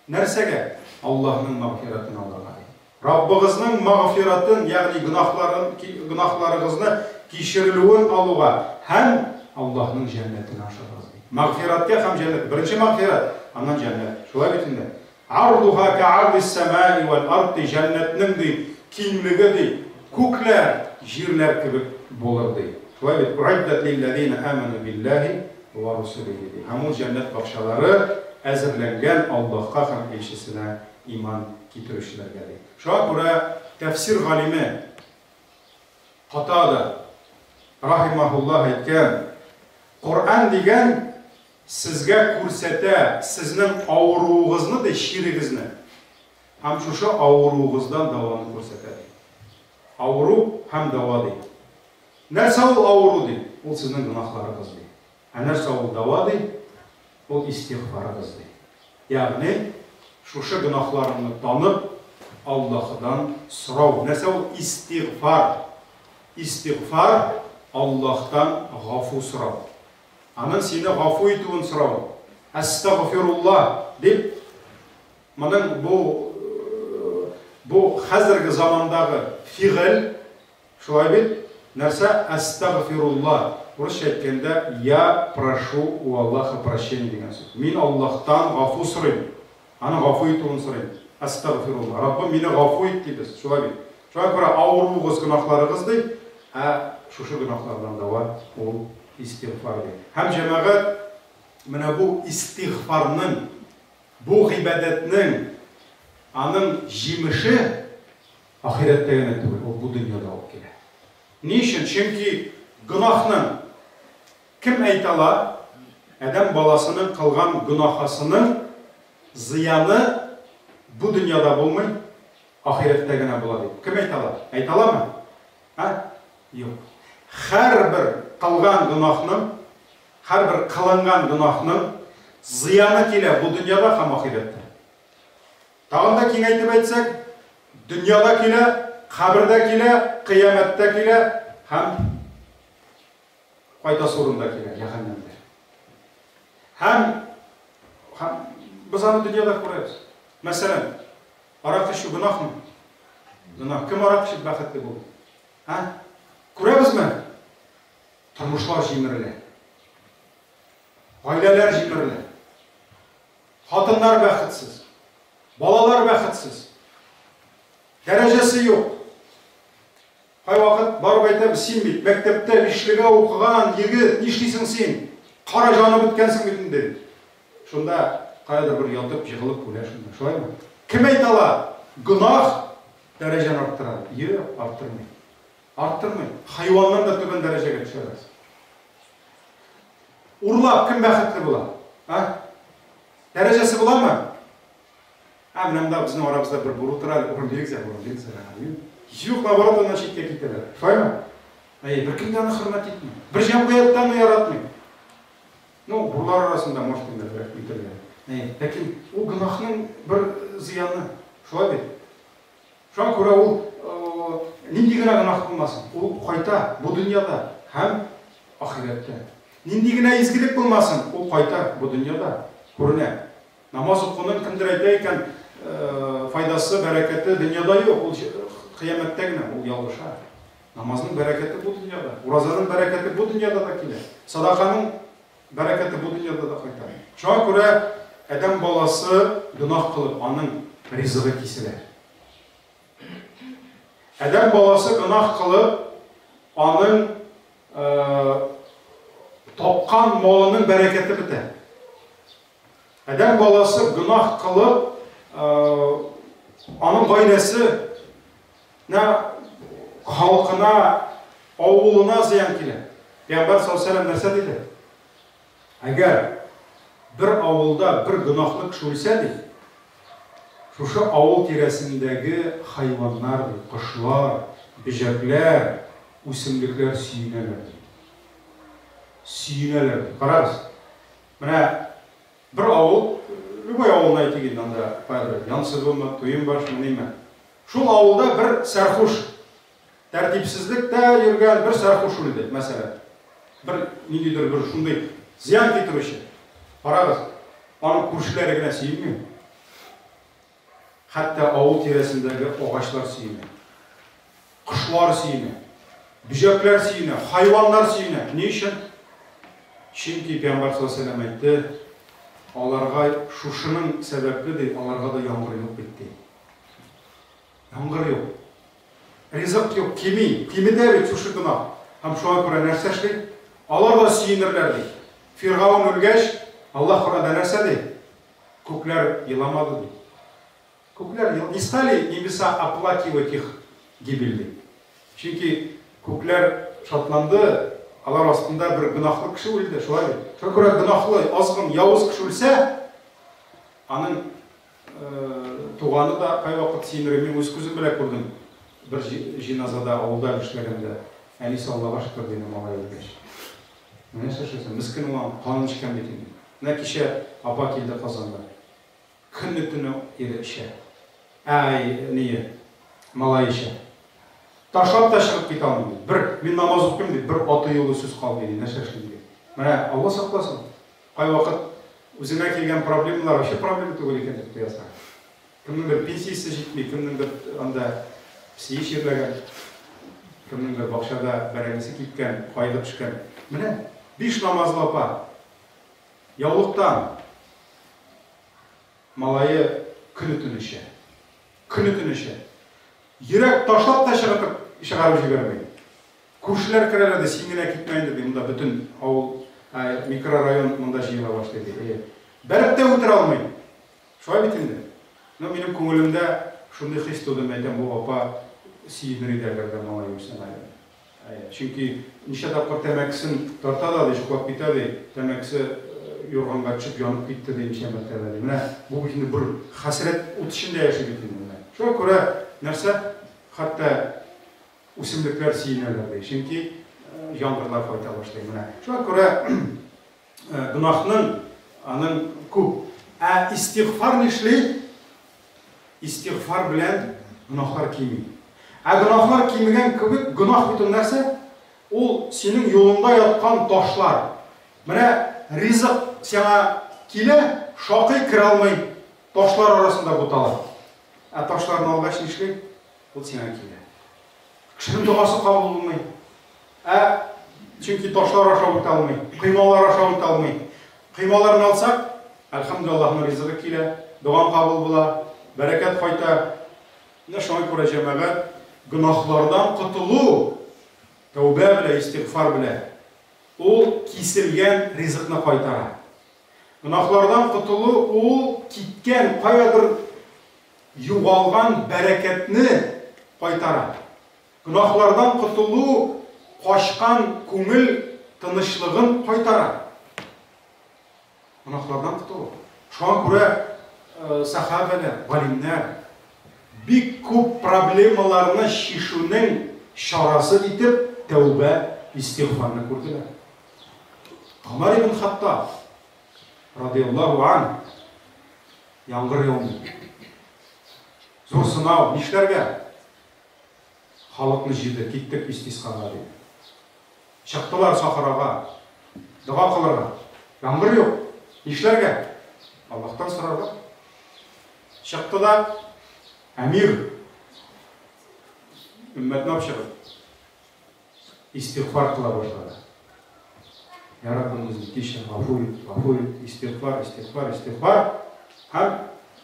Нәрсәгә? Аллаһның мәгъфиратын алырга ди. Раббыгызның мәгъфиратын, ягъни гөнаһларын, гөнаһларыгызны кичерелүен алуга һәм Аллаһның җәннәтенә ашыгыгыз ди. Мәгъфиратка һәм җәннәт. Беренче мәгъфират, аннан җәннәт. Шулай бит инде. Ардуха кәардис сәмаи вәл ард ди, җәннәтнең ди, киңлеге ди, күкләр, җирләр кебек булыр ди. Шулай бит, Уиддәт лилләзина амәнү билләһи вә русулихи ди. Һәм ул җәннәт бакчалары әзерләнгән Аллаһка һәм илчесенә иман китерүчеләргә ди. Шуңа күрә тәфсир галиме Катада рахимаһуллаһ әйткән, Коръән дигән сезгә күрсәтә сезнең авыруыгызны ди, чирегезне. Һәм шушы авыруыгыздан дәваны күрсәтә ди. Авыру һәм дәва ди. Нәрсә ул авыру ди? Ул сезнең гөнаһларыгыз ди. Ә нәрсә ул дәва ди? Ул истигъфарыгыз ди. Ягъни, шушы гөнаһларыңны танып, Аллаһыдан сорау. Нәрсә ул истигъфар? Истигъфар, Аллаһтан гафу сорау. Аның сине гафу итүен сорау. Әстәгъфируллаһ дип, моның бу бу хәзерге замандагы фигыль, Шулай бит? Нәрсә әстәгъфирулла? Урысча әйткәндә, я прошу у Аллаха прощения дигән сүз. Мин Аллаһтан гафу сорыйм. Аның гафу итүен сорыйм. Әстәгъфирулла. Раббым, мине гафу ит дибез. Шулай бит? Шуңа күрә авыруыгыз гөнаһларыгыз ди, ә шушы гөнаһлардан дәва ул истигъфар ди. Һәм җәмәгать, менә бу истигъфарның, бу гыйбадәтнең аның җимеше Ахирәттә генә түгел, ул бу дөньяда ук килә. Ни өчен? Чөнки гөнаһның, кем әйтә ала, адәм баласының кылган гөнаһасының зыяны бу дөньяда булмый, ахирәттә генә була дип. Кем әйтә ала? Әйтә аламы? Ә? Юк. Һәрбер кылган гөнаһның, һәрбер кылынган гөнаһның зыяны килә бу дөньяда һәм ахирәттә. Тагын да киңәйтеп әйтсәк, дөньяда килә, кабердә килә, кыямәттә килә һәм кайтасы урында килә, җәһәннәмдә. Һәм, һәм без аны дөньяда күрәбез. Мәсәлән, аракы эчү гөнаһмы? Гөнаһ. Кем аракы эчеп бәхетле булды? Һа? Күрәбезме? Тормышлар җимерелә. Гаиләләр җимерелә. Хатыннар бәхетсез. Балалар бәхетсез. Дәрәҗәсе юк. Кайвакыт барып әйтәбез, син бит мәктәптә бишлегә укыган егет, нишлисең син? Кара җаны беткәнсең бит инде. Шунда каядыр бер ятып, җыгылып үлә шунда. Шулаймы? Кем әйтә ала? Гөнаһ дәрәҗәне арттыра. Юк, арттырмый. Арттырмый. Хайваннан да түбән дәрәҗәгә төшәбез. Урлап кем бәхетле була? А? Дәрәҗәсе буламы? А, менә монда безнең арабызда бер бур утыра әле, урын бирегез әле, урын бирегез әле. Юк, наоборот, аннан читкә китәләр. Шулаймы? Әйе, беркем дә аны хөрмәт итми. Бер җәмгыять тә аны яратмый. Ну, бурлар арасында может инде берәр итергә. Әйе, ләкин ул гөнаһның бер зыяны. Шулай бит? Шуңа күрә ул нинди генә гөнаһ булмасын, ул кайта бу дөньяда һәм ахирәттә. Нинди генә изгелек булмасын, ул кайта бу дөньяда, күренә. Намаз укуның, кемдер әйтә икән, файдасы, бәрәкәте дөньяда юк, ул кыямәттә генә, ул ялгыша. Намазның бәрәкәте бу дөньяда, уразаның бәрәкәте бу дөньяда да килә. Садаканың бәрәкәте бу дөньяда да кайта. Шуңа күрә адәм баласы гөнаһ кылып, аның ризыгы киселә. Адәм баласы гөнаһ кылып, аның тапкан малының бәрәкәте бетә. Адәм баласы гөнаһ кылып, аның гаиләсе нә халкына, авылына зыян килә. Пәйгамбәр саллаллаһу алейһи вәсәлләм нәрсә диде? Әгәр бер авылда бер гөнаһлы кеше үлсә, ди, шушы авыл тирәсендәге хайваннар, ди, кошлар, бөҗәкләр, үсемлекләр сөенәләр, ди. Сөенәләр, ди. Карагыз, менә бер авыл, любой авылны әйтик инде, анда каядыр, Янсыбымы, Туембашмы, ниме. Шул авылда бер сәрхуш, тәртипсезлектә йөргән бер сәрхуш үлде, мәсәлән. Бер ниндидер бер шундый зыян китерүче. Карагыз, аның күршеләре генә сөенми. Хәтта авыл тирәсендәге агачлар сөенә. Кошлар сөенә. Бөҗәкләр сөенә, хайваннар сөенә. Ни өчен? Чөнки Пәйгамбәр саллаллаһу алейһи ва сәлләм әйтте, аларга шушының сәбәпле ди, аларга да яңгыр юк бит ди. Яңгыр юк. Ризык юк, кими, киметә бит шушы гөнаһ. Һәм шуңа күрә нәрсә эшли? Алар да сөенерләр, ди. Фиргаун үлгәч, Аллаһ Коръәндә нәрсә ди? Күкләр еламады, ди. Күкләр ел... Не стали небеса оплакивать их гибель, ди. Чөнки күкләр шатланды, алар астында бер гөнаһлы кеше үлде, шулай бит. Шуңа күрә гөнаһлы, азгын, явыз кеше үлсә, аның туганы да кайвакыт сөенер. Мин үз күзем белән күрдем. Бер җиназада авылда эшләгәндә, әнисе Аллага шөкер диде малай үлгәч. Менә нәрсә эшләсен, мескен ул аның канын эчкән бит инде. Менә кичә апа килде Казанда. Көне-төне ире эчә. Әй, ние, малай эчә. Ташлап та чыгып китә алмый ди. Бер, мин намаз укыйм ди, бер аты юлы сүз калмый ди, нәрсә эшлим ди. Менә Алла сакласын. Кайвакыт үзеңә килгән проблемалар вообще проблема түгел икән дип тоясың. Кемнеңдер пенсиясе җитми, кемнеңдер анда песие чирләгән, кемнеңдер бакчада бәрәңгесе кипкән, кайгы төшкән. Менә биш намазлы апа яулыктан малае көне-төне эчә. Көне-төне эчә. Йөрәк ташлап та чыгытып чыгарып җибәрми. Күршеләр керәләр ди, син генә китмә инде ди, монда бөтен авыл, микрорайон монда җыела башлый ди. Әйе. Бәреп тә үтерә алмый. Шулай бит инде. Ну, минем күңелемдә шундый хис туды, мин әйтәм, бу апа сөенер иде, әгәр дә малай үлсә, наверное. Әйе. Чөнки ничә тапкыр тәмәкесен тарта да, ди, чуклап китә, ди, тәмәкесе юрганга төшеп янып китте, ди, ничә мәртәбә, ди. Менә бу бит инде бер хәсрәт ут эчендә яши бит инде менә. Шуңа күрә нәрсә, хәтта үсемлекләр сөенәләр, ди, чөнки яңгырлар кайта башлый. Менә шуңа күрә гөнаһның аның күп. Ә истигъфар нишли? Истигъфар белән гөнаһлар кими. Ә гөнаһлар кимегән кебек, гөнаһ бит ул нәрсә? Ул синең юлыңда яткан ташлар. Менә ризык сиңа килә, шакый керә алмый, ташлар арасында бутала. Ә ташларны алгач нишли? Ул сиңа килә. Кешенең догасы кабул булмый. Ә чөнки ташлар аша үтә алмый, коймалар аша үтә алмый. Коймаларны алсак, әлхәмдүлилләһ, Аллаһның ризыгы килә, догаң кабул була, бәрәкәт кайта. Менә шуңа күрә җәмәгать гөнаһлардан котылу тәүбә белән, истигъфар белән ул киселгән ризыкны кайтара. Гөнаһлардан котылу ул киткән каядыр югалган бәрәкәтне кайтара. Гөнаһлардан котылу качкан күңел тынычлыгын кайтара. Гөнаһлардан котылу. Шуңа күрә сәхабәләр, галимнәр бик күп проблемаларны чишүнең чарасы итеп тәүбә, истигъфарны күрделәр. Гомәр ибн Хаттаб радияллаһу ан яңгыр яумый. Зур сынау, нишләргә? Халыкны җыйды, киттек истисхага, диде. Чыктылар сахарага, дога кылырга. Яңгыр юк. Нишләргә? Аллаһтан сорарга. Чыкты да әмир өммәтне алып чыгып, истигъфар кыла башлады. Я Раббым, безне кичер, гафу ит, гафу ит, истигъфар, истигъфар, истигъфар. Һәм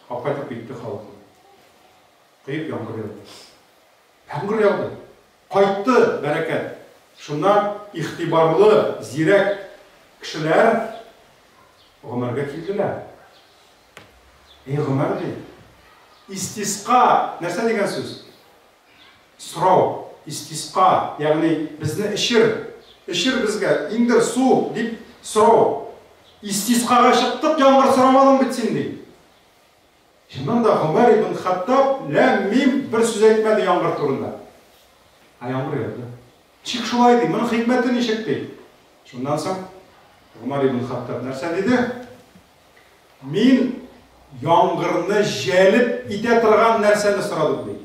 алып кайтып китте халыкны. Коеп яңгыр яуды. Яңгыр яуды. Кайтты бәрәкәт. Шуннан игътибарлы, зирәк кешеләр Гомәргә килделәр. Эй, Гомәр, ди. Истиска нәрсә дигән сүз? Сорау. Истиска, ягъни безне эчер. Эчер безгә, иңдер су дип сорау. Истискага чыктык, яңгыр сорамадың бит син, ди. Чыннан да Гомәр ибн Хаттаб ләм-мим бер сүз әйтмәде яңгыр турында. Ә яңгыр яуды. Ничек шулай ди? Моның хикмәте ничек ди? Шуннан соң Гомәр ибн Хаттаб нәрсә диде? Мин яңгырны җәлеп итә торган нәрсәне сорадым ди.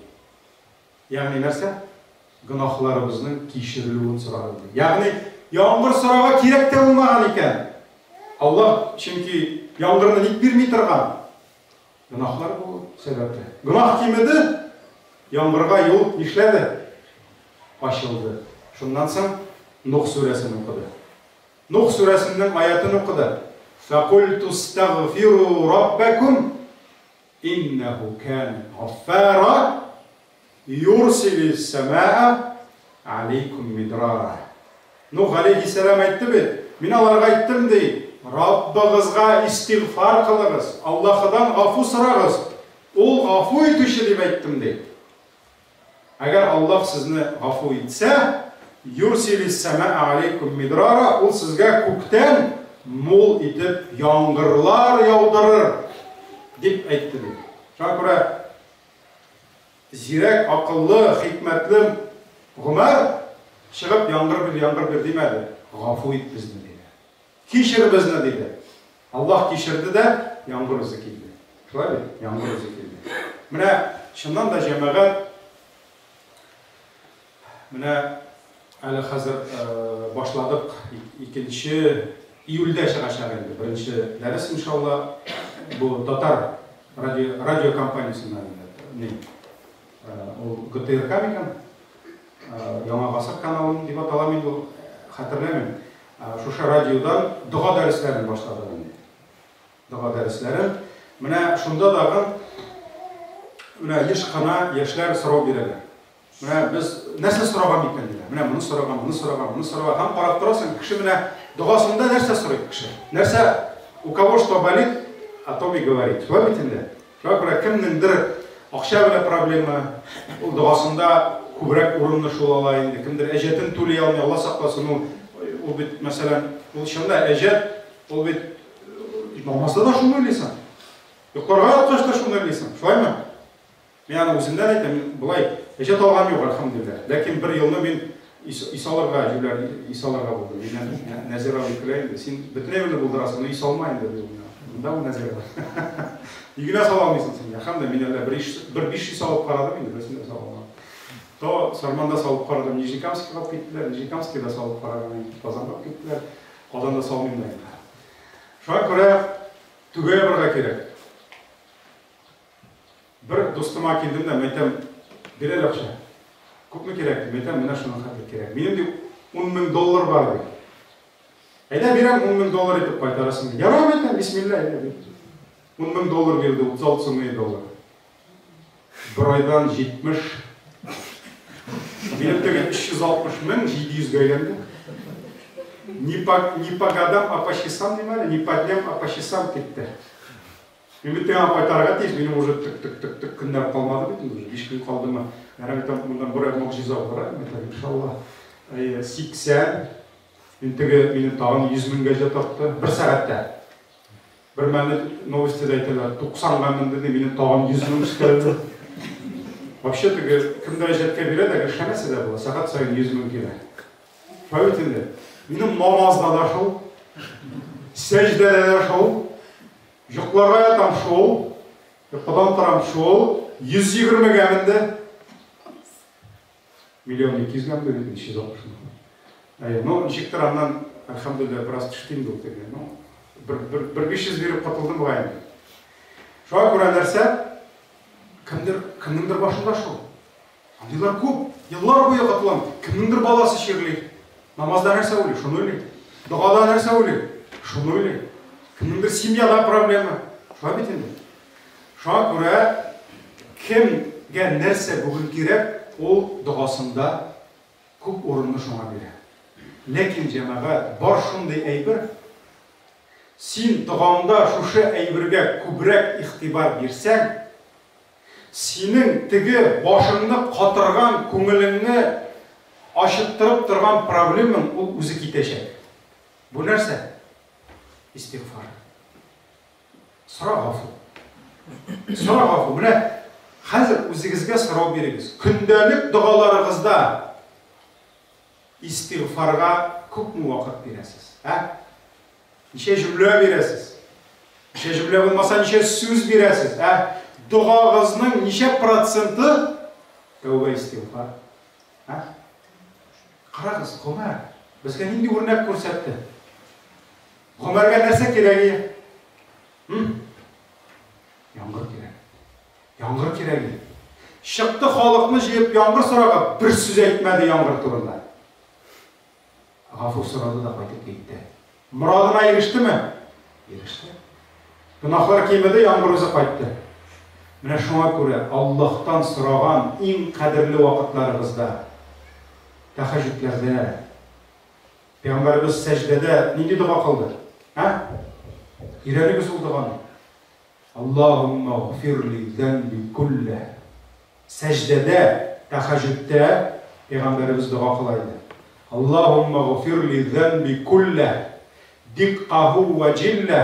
Ягъни нәрсә? Гөнаһларыбызның кичерелүен сорадым ди. Ягъни яңгыр сорауга кирәк тә булмаган икән. Аллаһ чөнки яңгырны ник бирми торган? Гөнаһлар булу сәбәпле. Гөнаһ кимеде, яңгырга юл нишләде? Ачылды. Шуннан соң Нух сүрәсен укыды. Нух сүрәсенең аятын укыды. Фәкульту стагфиру раббакум иннәһу кана гаффара юрсилис самаа алейкум мидрара. Нух галәйһиссәлам әйтте бит, Мин аларга әйттем, ди, Раббыгызга истигъфар кылыгыз, Аллаһыдан гафу сорагыз, Ул гафу итүче, дип әйттем, ди. Әгәр Аллаһ сезне гафу итсә, юрсилис-сәма'а алейкум мидрара, Ул сезгә күктән мул итеп яңгырлар яудырыр, дип әйтте, ди. Шуңа күрә зирәк, акыллы, хикмәтле Гомәр чыгып яңгыр бир, яңгыр бир димәде, гафу ит безне, диде. Кичер безне, диде. Аллаһ кичерде дә, яңгыр үзе килде. Шулай бит? Яңгыр үзе килде. Менә чыннан да җәмәгать менә әле хәзер башладык икенче июльдә чыгачак инде беренче дәрес иншалла. Бу татар радио радио компаниясеннән инде. Ул ГТРК микән? Яңа гасыр каналы дип атала инде ул, хәтерләмим. Шушы радиодан дога дәресләрен башладык инде. Дога дәресләрен. Менә шунда дагы менә еш кына яшьләр сорау бирәләр. Менә без нәрсә сораган икән диләр. Менә моны сораган, моны сораган, моны сораган. Һәм карап торасың, кеше менә догасында нәрсә сорый кеше? Нәрсә у кого что болит, о том и говорит. Шулай бит инде. Шуңа күрә кемнеңдер акча белән проблема, ул догасында күбрәк урынны шул ала инде. Кемдер әҗәтен түли алмый, Алла сакласын, ул, ул бит, мәсәлән, ул чында әҗәт, ул бит намазда да шуны уйлыйсың. Йокларга яткач та шуны уйлыйсың. Шулаймы? Мин аны үземнән әйтәм, мин болай әҗәт алган юк, әлхәмдүлилләһ. Ләкин бер елны мин ис, ис алырга, җүләр, ис алырга булдым. Миннән Нәзир абый көлә инде. Син бөтен әйберне булдырасың, но ис алма инде, ди ул миңа. Монда ул Нәзир абый. Ни генә сала алмыйсың син. Әлхәмдүлилләһ, мин әллә бер иш, бер 500 салып карадым инде, берсен дә сала алмадым. То Сарманда салып карадым, Нижнекамскига алып киттеләр, Нижнекамскида салып караган инде, Казанга алып киттеләр. Казанда салмыйм да инде. Шуңа күрә түгә ябарга кирәк. Бер дустыма килдем дә, мәйтәм, бир әле акча. Күпме кирәк ди, мәйтәм, менә шуның хәтле кирәк. Минем ди 10 мең доллар бар ди. Әйдә бирәм, 10 мең доллар итеп кайтарасың ди. Ярар, мәйтәм, бисмилла, әйдә бир. 10 мең доллар бирде, 36 сум иде доллар. Бер айдан 70 Минем теге 360 мең 700 гә әйләнде. Не по, не по годам, а по часам дим әле, не по дням, а по часам китте. Мин бит миңа кайтарырга тиеш, минем уже тык-тык-тык-тык көннәр калмады бит инде, 5 көн калдымы. Әнә бит моннан берәр могҗиза булыр, әле, иншалла. Әйе, 80. Мин теге минем тагын 100 меңгә җә тартты. Бер сәгатьтә. Бер мәлне новостида әйтәләр, 90-га менде ди, минем тагын 100 мең өстәлде. Вообще теге кемдер әҗәткә бирә дә, эшләмәсә дә була, сәгать саен 100 мең килә. Шулай бит инде. Минем намазда да шул, сәҗдәдә дә шул, Йокларга ятам шул, йокыдан торам шул, 120-гә менде. Миллион 200-гә менде бит, 360 мең. Әйе, ну, ничектер аннан, әлхәмдүлилләһ, бераз төште инде ул теге. Ну, бер, бер, бер 500 биреп котылдым бугай инде. Шуңа күрә нәрсә? Кемдер, кемнеңдер башында шул. Андыйлар күп. Еллар буе котылам. Кемнеңдер баласы чирли. Намазда нәрсә уйлый? Шуны уйлый. Догада нәрсә уйлый? Шуны уйлый. Кемнеңдер семьяда проблема. Шулай бит инде. Шуңа күрә кемгә нәрсә бүген кирәк, ул догасында күп урынны шуңа бирә. Ләкин җәмәгать, бар шундый әйбер, син догаңда шушы әйбергә күбрәк игътибар бирсәң, Синең теге башыңны катырган, күңелеңне ачыттырып торган проблемаң ул үзе китәчәк. Бу нәрсә? Истигъфар. Сора гафу. Сора гафу. Менә хәзер үзегезгә сорау бирегез. Көндәлек догаларыгызда истигъфарга күпме вакыт бирәсез? Ә? Ничә җөмлә бирәсез? Ничә җөмлә булмаса, ничә сүз бирәсез? Ә? Догагызның ничә проценты тәүбә истигъфар? Ә? Карагыз, Гомәр безгә нинди үрнәк күрсәтте? Гомәргә нәрсә кирәк иде? Яңгыр кирәк. Яңгыр кирәк иде. Чыкты халыкны җыеп яңгыр сорарга, бер сүз әйтмәде яңгыр турында. Гафу сорады да кайтып китте. Морадына ирештеме? Иреште. Гөнаһлар кимеде, яңгыр үзе кайтты. Менә шуңа күрә Аллаһтан сораган иң кадерле вакытларыгызда, тәһәҗҗүдләрдә, Пәйгамбәребез сәҗдәдә нинди дога кылды? Ә? Өйрәнегез ул доганы. Аллаһумма гфирли зәнби күллә. Сәҗдәдә, тәхәҗүдтә пәйгамбәребез дога кыла иде. Аллаһумма гфирли зәнби күллә, диккаху вә җиллә,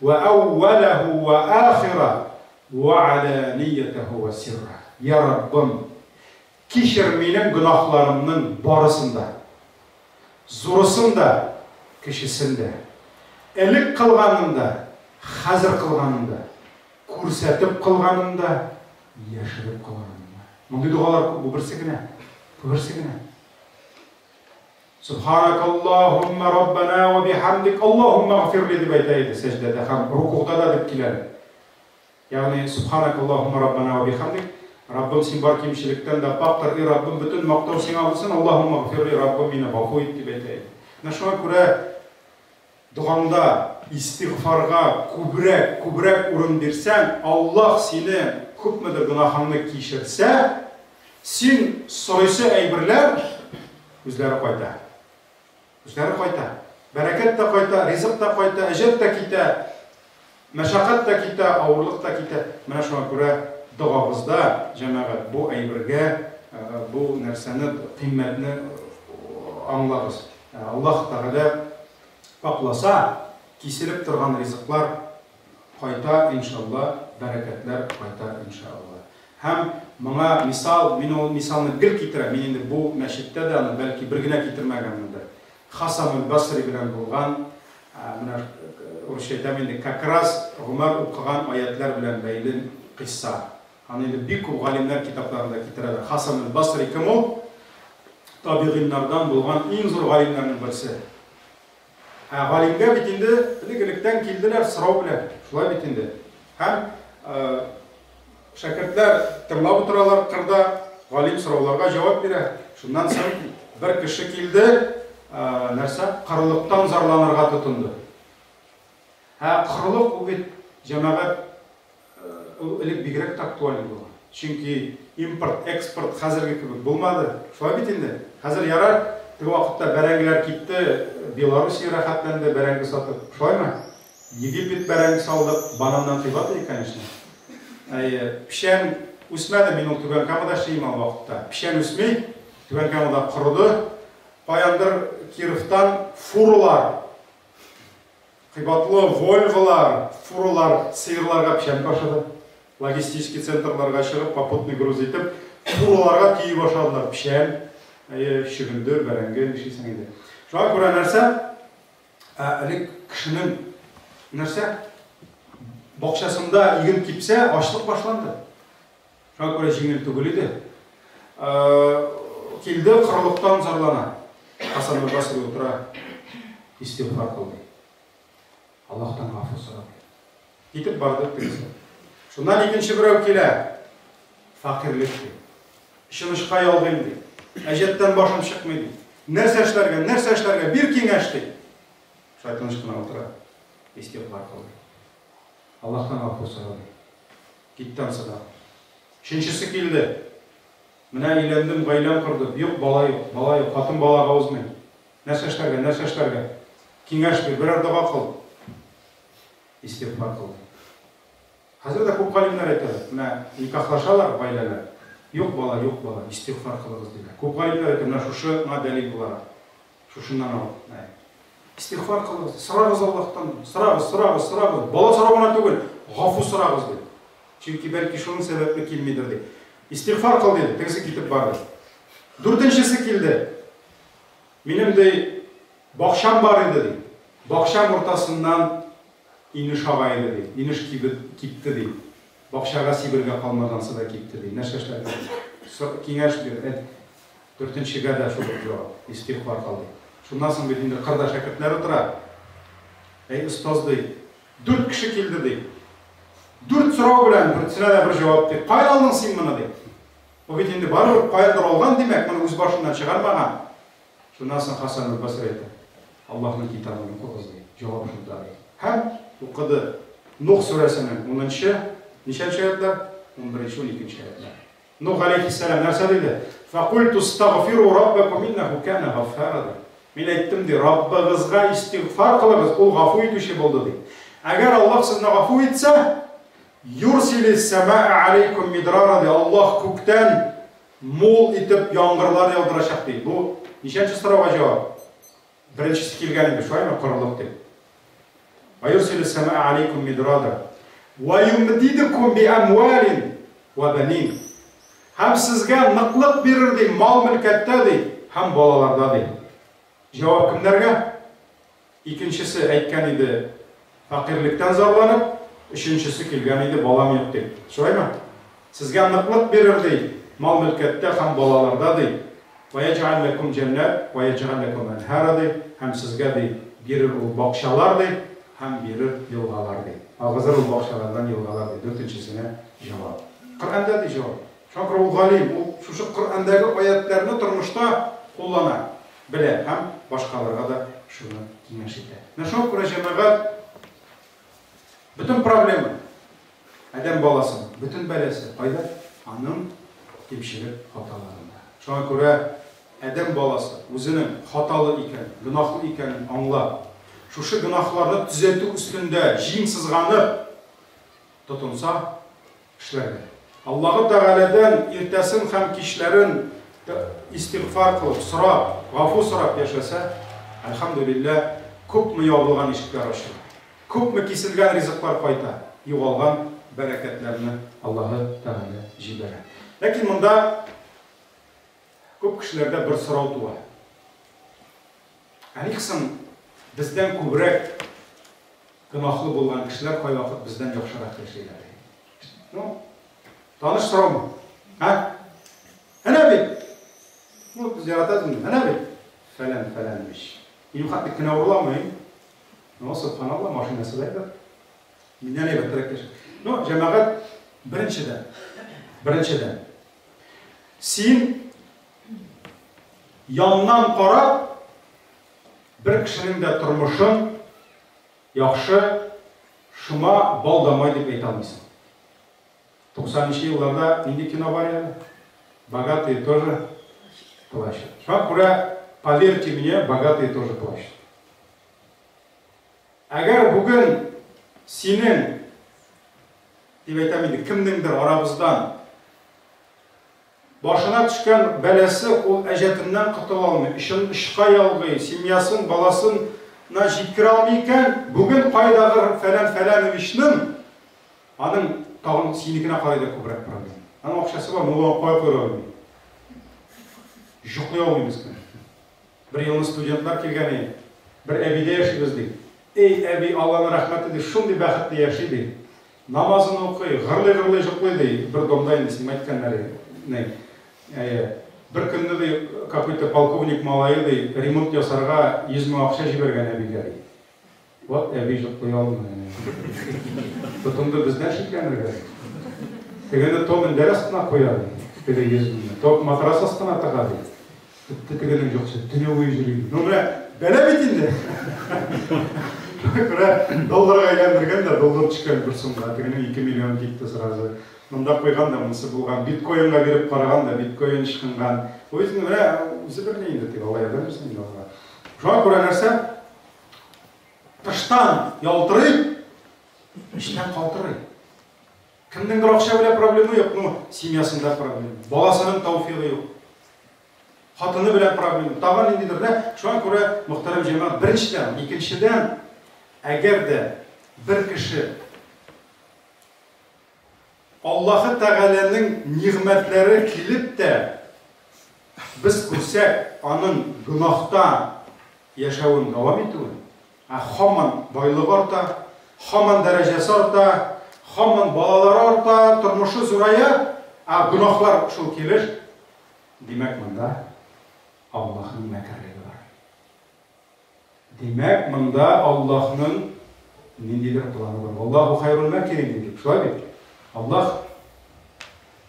вә әүвәләһу вә ахира, вә аланиятәһу вә сирра. Я Раббым, кичер минем гөнаһларымның барысын да. Зурысын да, кечесен дә. Элек кылганын да, хәзер кылганын да. Күрсәтеп кылганын да, яшереп кылганын да. Мондый догалар күп, бу берсе генә. Бу берсе генә. Субханакаллахумма раббана ва бихамдик Аллахумма гфирли дип әйтә иде сәҗдәдә һәм рукугда да дип килә. Ягъни, Субханакаллаһумма Раббана вә бихамдик, Раббым, Син бар кимчелектән дә пакьтыр, и Раббым, бөтен мактау Сиңа булсын, Аллаһумма гфирли, Раббым, мине гафу ит, дип әйтә иде. Менә шуңа күрә догаңда истигъфарга күбрәк, күбрәк урын бирсәң, Аллаһ сине күпмедер гөнаһыңны кичерсә, син сорыйсы әйберләр үзләре кайта. Үзләре кайта. Бәрәкәт тә кайта, ризык та кайта, әҗәт тә китә, мәшәкать тә китә, авырлык та китә. Менә шуңа күрә догагызда, җәмәгать, бу әйбергә, бу нәрсәне, кыйммәтне аңлагыз. Аллаһ Тәгалә пакъласа, киселеп торган ризыклар кайта, иншалла, бәрәкәтләр кайта, иншалла. Һәм моңа мисал, мин ул мисалны гел китерәм, мин инде бу мәчеттә дә аны бәлки бер генә китермәгәнмендер. Хасануль Басри белән булган, менә урысча әйтәм инде, как раз Гомәр укыган аятьләр белән бәйле кыйсса. Аны инде бик күп галимнәр китапларында китерәләр. Хасануль Басри кем ул? Табигыйннардан булган иң зур галимнәрнең берсе. Ә галимгә бит инде элек-электән килделәр сорау белән. Шулай бит инде. Һәм шәкертләр тыңлап утыралар кырда, галим сорауларга җавап бирә. Шуннан соң бер кеше килде, нәрсә, корылыктан зарланырга тотынды. Ә корылык ул бит, җәмәгать, Ул элек бигрәк тә актуаль булган. Чөнки импорт, экспорт хәзерге кебек булмады. Шулай бит инде. Хәзер ярар, теге вакытта бәрәңгеләр китте, Белоруссия рәхәтләнде бәрәңге сатып. Шулаймы? Египет бәрәңге салдык, бананнан кыйбат иде, конечно. Әйе, печән үсмәде, мин ул Түбән Камада эшли идем ул вакытта. Печән үсми, Түбән Камада корыды. Каяндыр Кировтан фуралар Кыйбатлы Вольволар, фуралар сыерларга печән ташыды. Логистический центрларга чыгып, попутный груз итеп, фураларга төйи башладылар печән, әйе, чөгендер, бәрәңге, нишлисең инде. Шуңа күрә нәрсә? Ә элек кешенең нәрсә? Бакчасында иген кипсә, ачлык башланды. Шуңа күрә җиңел түгел иде. Килде, корылыктан зарлана. Хасан Басри утыра, истигъфар кыл ди. Аллаһтан гафу сора ди. Китеп барды тегесе. Шуннан икенче берәү килә. Фәкыйрьлек ди. Чынышка ялгыйм ди. Әҗәттән башым чыкмый ди. Нәрсә эшләргә, нәрсә эшләргә, бир киңәш ди. Шулай тыныч кына утыра. Истигъфар кыл ди. Аллаһтан гафу сора ди. Китте ансы да. Өченчесе килде. Менә өйләндем, гаиләм кордым. Юк, бала юк, бала юк, хатын балага узмый. Нәрсә эшләргә, нәрсә эшләргә? Киңәш бир, берәр дога кыл. Истигъфар кыл. Хәзер дә күп галимнәр әйтәләр. Менә никахлашалар гаиләләр. Юк бала, юк бала, истигъфар кылыгыз диләр. Күп галимнәр әйтә, менә шушы ңа дәлил буларак. Шушыннан алып. Истигъфар кылыгыз, сорагыз Аллаһтан, сорагыз, сорагыз, сорагыз. Бала сорау гына түгел, гафу сорагыз ди. Чөнки бәлки шуның сәбәпле килмидер ди. Истигъфар кыл диде, тегесе китеп барды. Дүртенчесе килде. Минем ди бакчам бар иде ди. Бакчам уртасыннан инеш ага иде ди. Инеш кипте ди. Бакчага сибергә калмагансы да кипте ди. Нәрсә эшләргә? Киңәш бир, әйт. Дүртенчегә дә шул ук җавап, истигъфар кыл, ди. Шуннан соң бит инде кырда шәкертләр утыра. Әй, остаз, ди, дүрт кеше килде, ди. Дүрт сорау белән, дүртесенә дә бер җавап, ди. Каян алдың син моны, ди. Бу бит инде барыбер каяндыр алган, димәк, моны үз башыннан чыгармаган. Шуннан соң Хасан әл-Басри әйтә, Аллаһның китабын укыгыз, ди, җавап шунда, ди. Һәм укыды Нух сүрәсенең унынчы, ничәнче аятьләр? Унберенче, уникенче аятьләр. Нух галәйһиссәлам нәрсә диде? Фәкульту стагфиру раббакум иннәһу кана гаффара ди. Мин әйттем, ди, Раббыгызга истигъфар кылыгыз, ул гафу итүче булды, ди. Әгәр Аллаһ сезне гафу итсә, юрсилис сәма'а алейкум мидрара, ди, Аллаһ күктән мул итеп яңгырлар яудырачак, ди. Бу ничәнче сорауга җавап? Беренчесе килгән инде, шулаймы, корылык дип. Ва юрсилис сәма'а алейкум мидрара. Ва юмдидукум би амвалин ва банин. Һәм сезгә ныклык бирер, ди, мал-мөлкәттә, ди, һәм балаларда, ди. Җавап кемнәргә? Икенчесе әйткән иде, фәкыйрьлектән зарланып, өченчесе килгән иде, балам юк дип. Шулаймы? Сезгә ныклык бирер, ди, мал-мөлкәттә һәм балаларда, ди. Вә яҗгаль ләкүм җәннәт, вә яҗгаль ләкүм әнһара, ди, һәм сезгә, ди, бирер ул бакчалар, ди, һәм бирер елгалар, ди. Агызыр ул бакчалардан елгалар, ди. Дүртенчесенә җавап. Коръәндә ди җавап. Шуңа күрә ул галим, ул шушы Коръәндәге аятьләрне тормышта куллана белә һәм башкаларга да шуны киңәш итә. Менә шуңа күрә, җәмәгать, бөтен проблема адәм баласының, бөтен бәласе кайда? Аның кимчелек хаталарында. Шуңа күрә адәм баласы үзенең хаталы икәнен, гөнаһлы икәнен аңлап, шушы гөнаһларны төзәтү өстендә җиң сызганып тотынса, эшләргә. Аллаһы Тәгаләдән иртәсен һәм кичләрен истигъфар кылып, сорап, гафу сорап яшәсә, әлхәмдүлилләһ, күпме ябылган ишекләр ачыла, күпме киселгән ризыклар кайта, югалган бәрәкәтләрне Аллаһы Тәгалә җибәрә. Ләкин монда күп кешеләрдә бер сорау туа. Ә ник соң бездән күбрәк гөнаһлы булган кешеләр кайвакыт бездән яхшырак яшиләр? Ну, таныш сораумы? Ә? Әнә бит! Ну, без яратабыз инде. Әнә бит! Фәлән, фәлән ич. Минем хәтле кенә урламый. Ну, субханалла, машинасы да әйбәт. Миннән әйбәтрәк яши. Ну, җәмәгать, беренчедән, беренчедән, син яннан карап, бер кешенең дә тормышын яхшы, шома, бал да май дип әйтә алмыйсың. 90 нчы елларда нинди кино бар иде? Богатые тоже плачут. Шуңа күрә, поверьте мне, богатые тоже плачут. Әгәр бүген синең, дип әйтәм инде, кемнеңдер арабыздан Башына төшкән бәласе, ул әҗәтеннән котыла алмый, очын очка ялгый, семьясын, баласын на җиткерә алмый икән, бүген кайдадыр Фәлән Фәләновичның, аның тагын синекенә карый да күбрәк проблема. Аның акчасы бар, но ул аны кая куярга белми. Җоклый алмый мескен. Бер елны студентлар килгән иде. Бер әбидә яшибез, ди. Эй, әби, Алланың рәхмәте, ди, шундый бәхетле яши, ди. Намазын укый, гырлый-гырлый җоклый, ди, бер домда инде сиңа әйткәннәре, ни. Әйе. Бер көнне, ди, какой-то полковник малае, ди, ремонт ясарга 100 мең акча җибәргән әбигә, ди. Вот әби җоклый алмый. Тотынды бездән шикләнергә, ди. Тегене то мендәр астына куя, ди, теге 100 меңне, то матрас астына тыга, ди. Бетте тегенең йокысы, төне буе йөри. Ну менә бәла бит инде. Шуңа күрә долларга әйләндергән дә доллар төшкән бер сумга, тегенең 2 миллион китте сразу. Монда куйган да монысы булган, биткоинга биреп караган да биткоин ычкынган. Бу бит менә үзе бер ни инде, теге Алла ярдәм бирсен инде аларга. Шуңа күрә нәрсә? Тыштан ялтырый, эчтән калтырый. Кемнеңдер акча белән проблемы юк, ну, семьясында проблема, баласының тәүфигы юк. Хатыны белән проблема, тагын ниндидер дә. Шуңа күрә, мөхтәрәм җәмәгать, беренчедән, икенчедән, әгәр дә бер кеше Аллаһы Тәгаләнең нигъмәтләре килеп тә, без күрсәк, аның гөнаһта яшәвен дәвам итүен, ә һаман байлыгы арта, һаман дәрәҗәсе арта, һаман балалары арта, тормышы зурая, ә гөнаһлар шул килеш, димәк, монда Аллаһның мәкерлеге бар. Димәк, монда Аллаһның ниндидер планы бар. Аллаһу хайрул мәкирин дидек, шулай бит? Аллаһ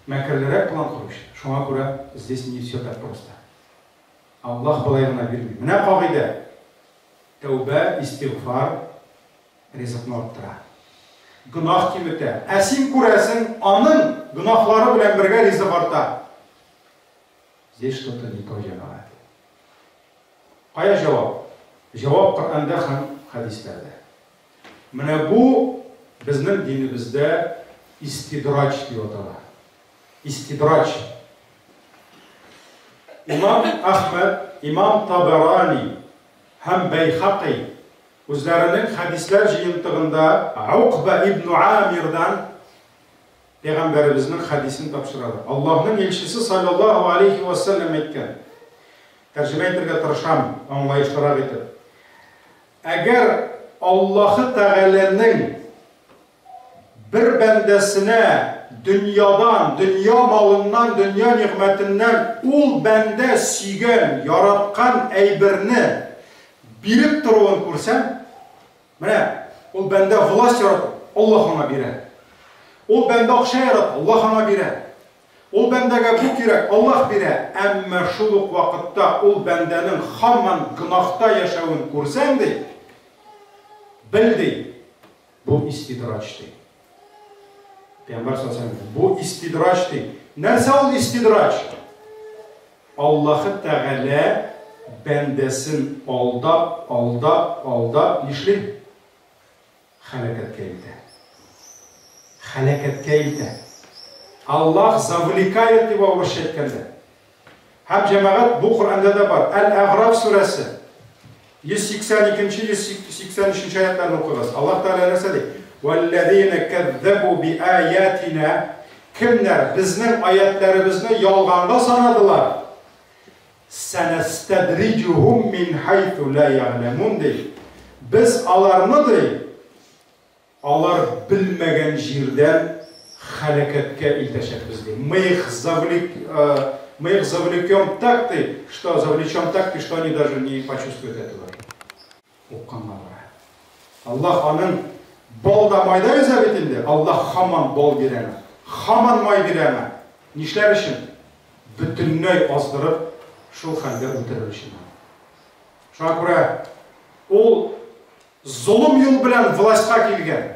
мәкерлерәк план коручы. Шуңа күрә здесь не все так просто. Аллаһ болай гына бирми. Менә кагыйдә. Тәүбә, истигъфар ризыкны арттыра. Гөнаһ киметә. Ә син күрәсең, аның гөнаһлары белән бергә ризык арта. Здесь что-то не то, җәмәгать. Кая җавап? Җавап Коръәндә һәм хәдисләрдә. Менә бу безнең динебездә истидраҗ дип атала. Истидраҗ. Имам Әхмәд, имам Табарани һәм Бәйхакый үзләренең хәдисләр җыентыгында Укба ибн Амирдан Пәйгамбәребезнең хәдисен тапшыралар. Аллаһның илчесе салләллаһу алейһи вә сәлләм әйткән. Тәрҗемә итәргә тырышам, аңлаешлырак итеп. Әгәр Аллаһы Тәгаләнең бер бәндәсенә дөньядан, дөнья малыннан, дөнья нигъмәтеннән ул бәндә сөйгән, яраткан әйберне биреп торуын күрсәм, Менә ул бәндә власть ярата, Аллаһ аңа бирә. Ул бәндә акча ярата, Аллаһ аңа бирә. Ул бәндәгә бу кирәк, Аллаһ бирә. Әмма шул ук вакытта ул бәндәнең һаман гөнаһта яшәвен күрсәң, ди, бел, ди, бу истидраҗ, ди. Пәйгамбәр саллаллаһу алейһи ва бу истидраҗ, ди. Нәрсә ул истидраҗ? Аллаһы Тәгалә бәндәсен алдап, алдап, алдап нишли? Хәләкәткә илтә. Хәләкәткә илтә. Аллаһ завлекает дип урысча әйткәндә. Һәм җәмәгать бу Коръәндә дә бар. Әл-Әгъраф сүрәсе 182 183 аятларны укыгыз. Аллаһ Тәгалә нәрсә ди? Вәлләзина кәззәбу биаятина Кемнәр безнең аятләребезне ялганга санадылар, сәнәстәдриҗухум мин хайсу ла ягъләмун ди. Без аларны ди, алар белмәгән җирдән хәләкәткә илтәчәкбез ди. Мы их завлек, э, мы их завлекем так ди, что завлечем так, что они даже не почувствуют этого. Укканга бара. Аллаһ аның бал да майда йөзә бит инде. Аллаһ хаман бал бирә аңа. Хаман май бирә аңа. Нишләр өчен? Бөтенләй аздырып, шул хәлгә үтерер өчен. Шуңа күрә ул золым юл белән властька килгән.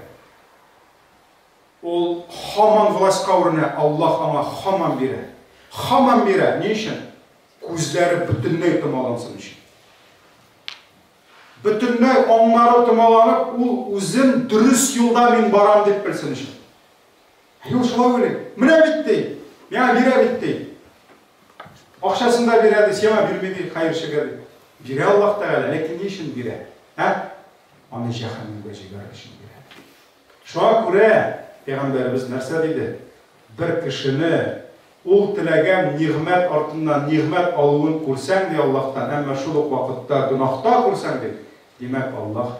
Ул хаман властька үренә, Аллаһ аңа хаман бирә. Хаман бирә. Ни өчен? Күзләре бөтенләй томалансын өчен. Бөтенләй аңнары томаланып, ул үзен дөрес юлда мин барам дип белсен өчен. Юл шулай уйлый. Менә бит ди. Миңа бирә бит ди. Акчасын да бирә ди, сиңа бирми ди, хәерчегә ди. Бирә Аллаһ Тәгалә, ләкин ни өчен бирә? Ә? Аны җәһәннәмгә җибәрер өчен бирә. Шуңа күрә пәйгамбәребез нәрсә диде? Бер кешене ул теләгән нигъмәт артыннан нигъмәт алуын күрсәң, ди Аллаһтан, әмма шул ук вакытта гөнаһта күрсәң, ди, димәк, Аллаһ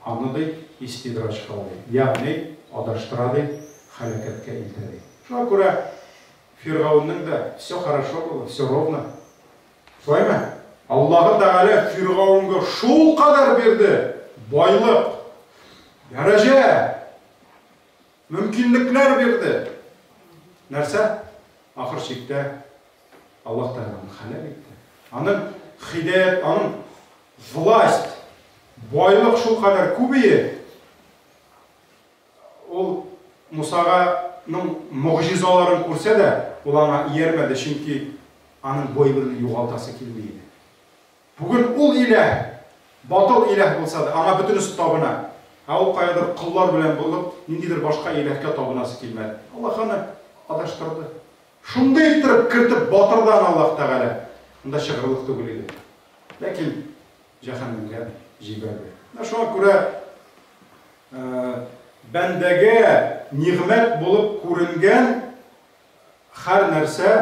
аны, ди, истидраҗ кыла, ди, ягъни адаштыра, ди, һәлакәткә илтә, ди. Шуңа күрә Фиргаунның да все хорошо было, все ровно. Шулаймы? Аллаһы Тәгалә Фиргаунга шулкадәр бирде байлык, дәрәҗә, мөмкинлекләр бирде. Нәрсә? Ахыр чиктә Аллаһ Тәгалә аны хәләл итте. Аның хидәят, аның власть, байлык шулкадәр күбие, Ул Мусага ның могҗизаларын күрсә дә, ул аңа иярмәде, чөнки аның бу әйберне югалтасы килми иде. Бүген ул иләһ, батыл иләһ булса да, аңа бөтенесе табына. Ә ул каядыр коллар белән булып, ниндидер башка иләһкә табынасы килмәде. Аллаһ аны адаштырды. Шундый иттереп кертеп батырды аны Аллаһ Тәгалә. Монда чыгырлык түгел иде. Ләкин җәһәннәмгә җибәрде. Менә шуңа күрә Бәндәгә нигъмәт булып күренгән һәр нәрсә,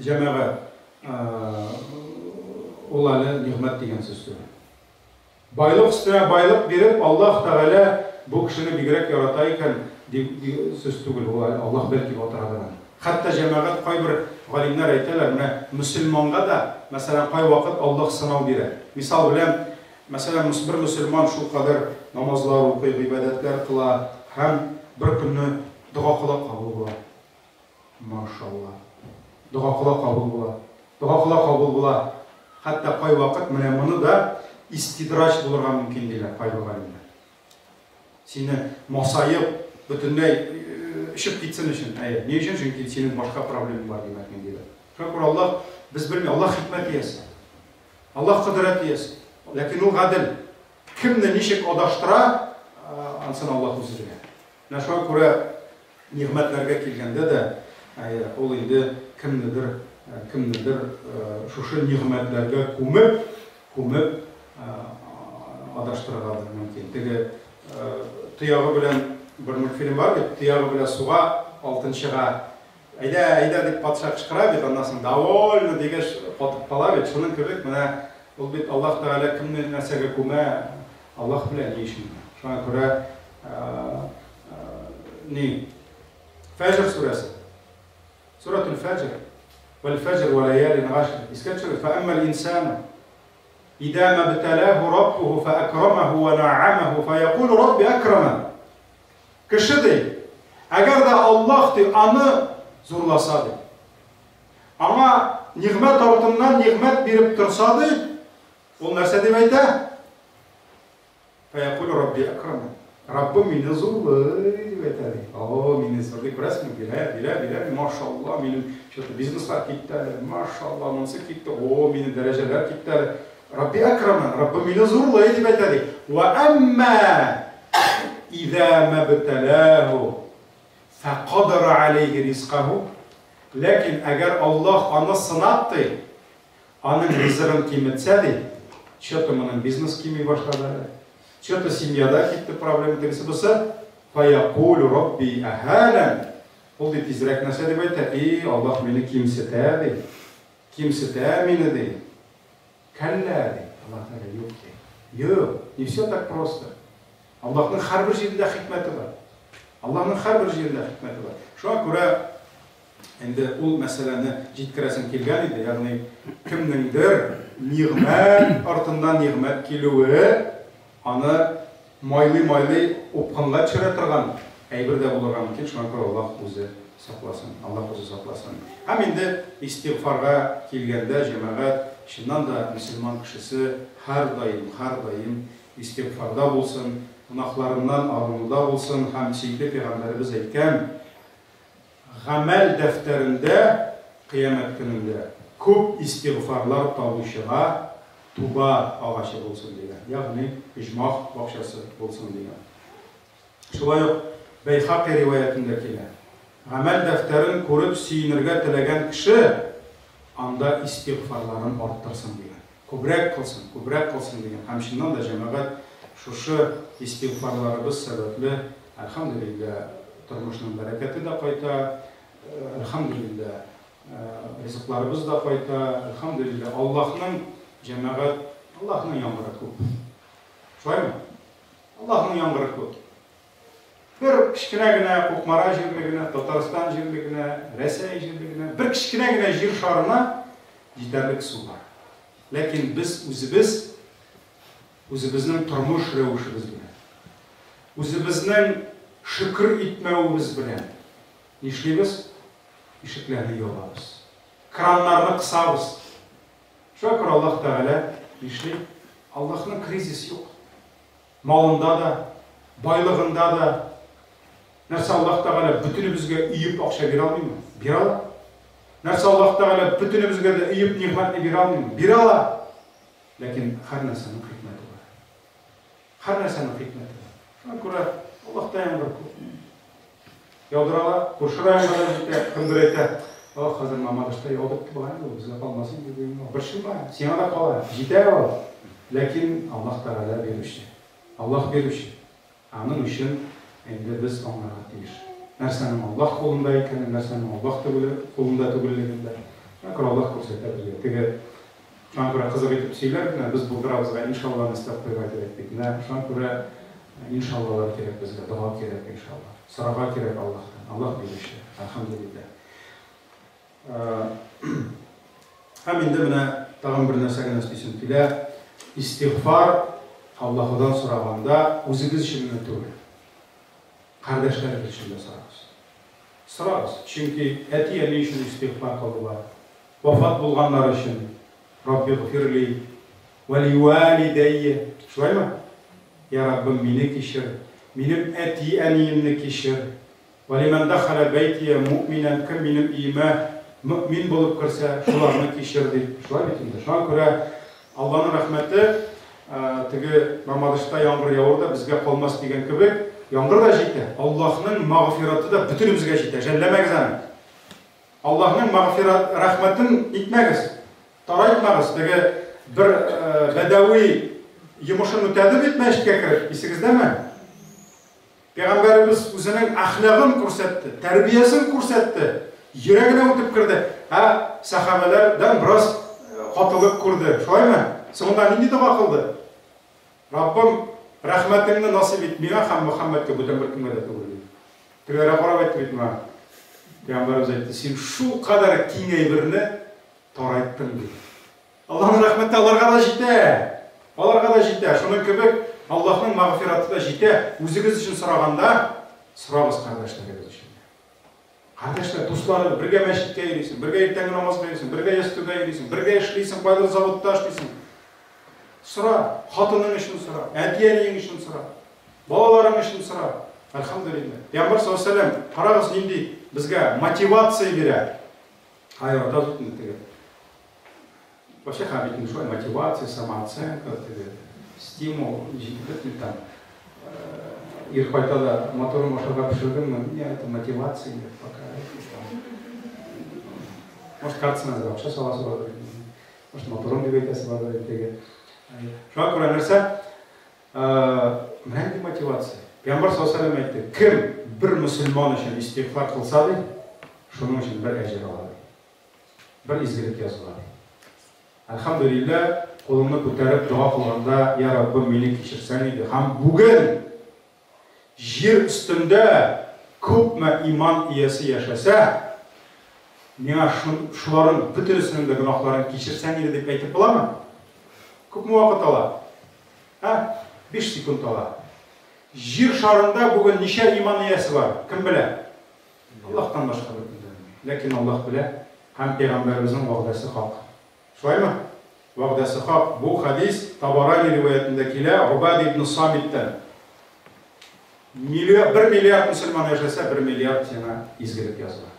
җәмәгать, ул әле нигъмәт дигән сүз түгел. Байлык өстенә байлык биреп, Аллаһ Тәгалә бу кешене бигрәк ярата икән, дип сүз түгел, ул әле Аллаһ бәлки батырадыр аны. Хәтта җәмәгать кайбер галимнәр әйтәләр, менә мөселманга да, мәсәлән, кайвакыт Аллаһ сынау бирә. Мисал белән, Мәсәлән, бер мөселман шулкадәр намазлар укый, гыйбадәтләр кыла һәм бер көнне дога кыла, кабул була. Машалла. Дога кыла, кабул була. Дога кыла, кабул була. Хәтта кайвакыт менә моны да истидраҗ булырга мөмкин диләр кайбер галимнәр. Сине масаеп, бөтенләй эчеп китсен өчен. Әйе, ни өчен? Чөнки синең башка проблемаң бар, димәк, ниндидер. Шуңа күрә Аллаһ без белми, Аллаһ хикмәт иясе. Аллаһ кодрәт иясе. Ләкин ул гадел. Кемне ничек адаштыра, ансын Аллаһ үзе белә. Менә шуңа күрә нигъмәтләргә килгәндә дә, ул инде кемнедер, кемнедер шушы нигъмәтләргә күмеп, күмеп адаштырырга да мөмкин. Теге тоягы белән бер мультфильм бар бит, тоягы белән суга алтын чыга. Әйдә, әйдә дип патша кычкыра бит, аннан соң довольно дигәч катып кала бит. Шуның кебек менә ул бит Аллаһ Тәгалә кемне нәрсәгә күмә, Аллаһ белә ни өчен. Шуңа күрә ни Фәҗр сүрәсе. Сүрәтул Фәҗр. Вәл фәҗр вә лаялин гашр. Искә төшерегез. Фә әммәл инсану идә мәбтәләһу раббуху фә әкрамәһу вә нә'амәһу фә якулу рабби әкрамән. Кеше, ди, әгәр дә Аллаһ, ди, аны зурласа, ди, аңа нигъмәт артыннан нигъмәт биреп торса, ди, ул нәрсә дип әйтә? Фәякул Рабби әкрамен. Раббым мине зурлый, дип әйтә, ди. О, мине зурлый, күрәсеңме, бирә, бирә, бирә, машалла, минем что-то бизнеслар китте әле, машалла, монысы китте, о, минем дәрәҗәләр китте әле. Рабби әкрамен, Раббым мине зурлый, дип әйтә, ди. Вә әммә Иза мәбтәләһу фәкадара алейһи ризкаһу, ләкин әгәр Аллаһ аны сынап, ди, аның ризыгын киметсә, ди, чё-то моның бизнес кими башлады әле, чё-то семьяда китте проблема, тегесе-бусы, фәякулю рабби әһәнән, ул, ди, тизрәк нәрсә дип әйтә, и, Аллаһ мине кимсетә, ди, кимсетә мине, ди. Кәллә, ди. Аллаһ Тәгалә, юк, ди. Юк, не все так просто. Аллаһның һәрбер җирендә хикмәте бар. Аллаһның һәрбер җирендә хикмәте бар. Шуңа күрә инде ул мәсьәләне җиткерәсем килгән иде, ягъни кемнеңдер нигъмәт артыннан нигъмәт килүе аны Майлый-майлый упкынга төшерә торган әйбер дә булырга мөмкин, шуңа күрә Аллаһ үзе сакласын, Аллаһ үзе сакласын. Һәм инде истигъфарга килгәндә, җәмәгать, чыннан да мөселман кешесе һәрдаим, һәрдаим истигъфарда булсын, гөнаһларыннан арынуда булсын һәм сөекле пәйгамбәребез әйткән, Гамәл дәфтәрендә Кыямәт көнендә күп истигъфарлар табучыга туба агачы булсын дигән, ягъни оҗмах бакчасы булсын дигән. Шулай ук Бәйхакый риваятендә килә, Гамәл дәфтәрен күреп сөенергә теләгән кеше анда истигъфарларын арттырсын дигән. Күбрәк кылсын, күбрәк кылсын дигән. Һәм чыннан да, җәмәгать, шушы истигъфарларыбыз сәбәпле, әлхәмдүлилләһ, тормышның бәрәкәте дә кайта, әлхәмдүлилләһ, ризыкларыбыз да кайта, әлхәмдүлилләһ, Аллаһның, җәмәгать, Аллаһның яңгыры күп. Шулаймы? Аллаһның яңгыры күп. Бер кечкенә генә Кукмара җирлегенә, Татарстан җирлегенә, Рәсәй җирлегенә, бер кечкенә генә җир шарына җитәрлек су бар. Ләкин без үзебез, үзебезнең тормыш рәвешебез белән, үзебезнең шөкер итмәвебез белән нишлибез? Ишекләрне ябабыз. Краннарны кысабыз. Шуңа күрә Аллаһ Тәгалә нишли? Аллаһның кризис юк. Малында да, байлыгында да. Нәрсә Аллаһ Тәгалә бөтенебезгә өеп акча бирә алмыймы? Бирә ала. Нәрсә Аллаһ Тәгалә бөтенебезгә дә өеп нигъмәтне бирә алмыймы? Бирә ала. Ләкин һәр нәрсәнең хикмәте бар. Һәр нәрсәнең хикмәте бар. Шуңа күрә Аллаһ та яңгыр күп. Яудыралар, күрше районга да җитә, кемдер әйтә, Ох, хәзер Мамадышта яу бетте бугай инде ул, безгә калмас инде, дим. Борчылма, сиңа да кала, җитә ул. Ләкин Аллаһ Тәгалә бирүче. Аллаһ бирүче. Аның өчен инде без аңларга тиеш. Нәрсәнең Аллаһ кулында икәнен, нәрсәнең Аллаһ түгел, кулында түгеллеген дә. Шуңа күрә Аллаһ күрсәтә безгә. Теге Шуңа күрә кызык итеп сөйләр, менә без булдырабызга иншалланы өстәп куярга кирәк бит. Менә шуңа күрә иншаллалар кирәк безгә, дога кирәк иншалла. Сорарга кирәк Аллаһтан. Аллаһ бирүче, әлхәмдүлилләһ. Һәм инде менә тагын бер нәрсә генә өстисем килә. Истигъфар Аллаһудан сораганда үзегез өчен генә түгел, кардәшләрегез өчен дә сорагыз. Сорагыз, чөнки әти-әни өчен истигъфар кылдылар. Вафат булганнар өчен, Раббигъфирли вә ливалидәйя, шулаймы? Йа Раббым, мине кичер, минем әти-әниемне кичер. Вә лимән дәхәлә бәйтия муъминән, кем минем өемә мөэмин булып керсә, шуларны кичер, дип. Шулай бит инде. Шуңа күрә Алланың рәхмәте, теге Мамадышта яңгыр явыр да безгә калмас дигән кебек, яңгыр да җитә, Аллаһның мәгъфираты да бөтенебезгә җитә. Жәлләмәгез аны. Аллаһның мәгъфират рәхмәтен итмәгез, тарайтмагыз. Теге бер бәдәви йомышын үтәде бит мәчеткә кереп, исегездәме? Пәйгамбәребез үзенең әхлагын күрсәтте, тәрбиясен күрсәтте, йөрәгенә үтеп керде. Ә сәхабәләрдән бераз катылык күрде. Шулаймы? Соңында нинди дога кылды? Раббым, рәхмәтеңне насыйп ит миңа һәм Мөхәммәдкә, бүтән беркемгә дә түгел, диде. Тегеләргә карап әйтте бит моңа. Пәйгамбәребез әйтте, син шулкадәр киң әйберне тарайттың, диде. Аллаһның рәхмәте аларга да җитә. Аларга да җитә. Шуның кебек Аллаһның мәгъфираты да җитә. Үзегез өчен сораганда, сорагыз кардәшләрегез өчен дә. Кардәшләр, дусларың, бергә мәчеткә йөрисең, бергә иртәнге намазга йөрисең, бергә ястүгә йөрисең, бергә эшлисең, кайдыр заводта эшлисең. Сора, хатының өчен сора, әти-әниең өчен сора, балаларың өчен сора. Әлхәмдүлилләһ. Пәйгамбәр саллаллаһу алейһи ва сәлләм, карагыз, нинди безгә мотивация бирә. Аерата бит инде теге. Вообще хәзер бит инде шулай мотивация, самооценка, теге стимул җитеп бетми там. Ир кайта да, моторым ашарга пешердеңме? Нет, это мотивация нет пока. Может, картасына әзер акча саласы бардыр инде. Может, моторым дип әйтәсе бардыр инде теге. Шуңа күрә нәрсә? Менә нинди мотивация. Пәйгамбәр саллаллаһу алейһи ва сәлләм әйтте, кем бер мөселман өчен истигъфар кылса, ди, шуның өчен бер әҗер ала, ди. Бер изгелек языла, ди. Әлхәмдүлилләһ, кулыңны күтәреп дога кылганда, Я Раббым, мине кичерсәң иде һәм бүген җир өстендә күпме иман иясе яшәсә, миңа шуларның бөтенесенең дә гөнаһларын кичерсәң иде дип әйтеп буламы? Күпме вакыт ала? Ә? 5 секунд ала. Җир шарында бүген ничә иман иясе бар? Кем белә? Аллаһтан башка беркем дә белми. Ләкин Аллаһ белә һәм пәйгамбәребезнең вәгъдәсе хак. Шулаймы? Вәгъдәсе хак. Бу хәдис Табарани риваятендә килә, Убад ибн Самиттән. Миллиард, бер миллиард мөселман яшәсә, бер миллиард сиңа изгелек языла.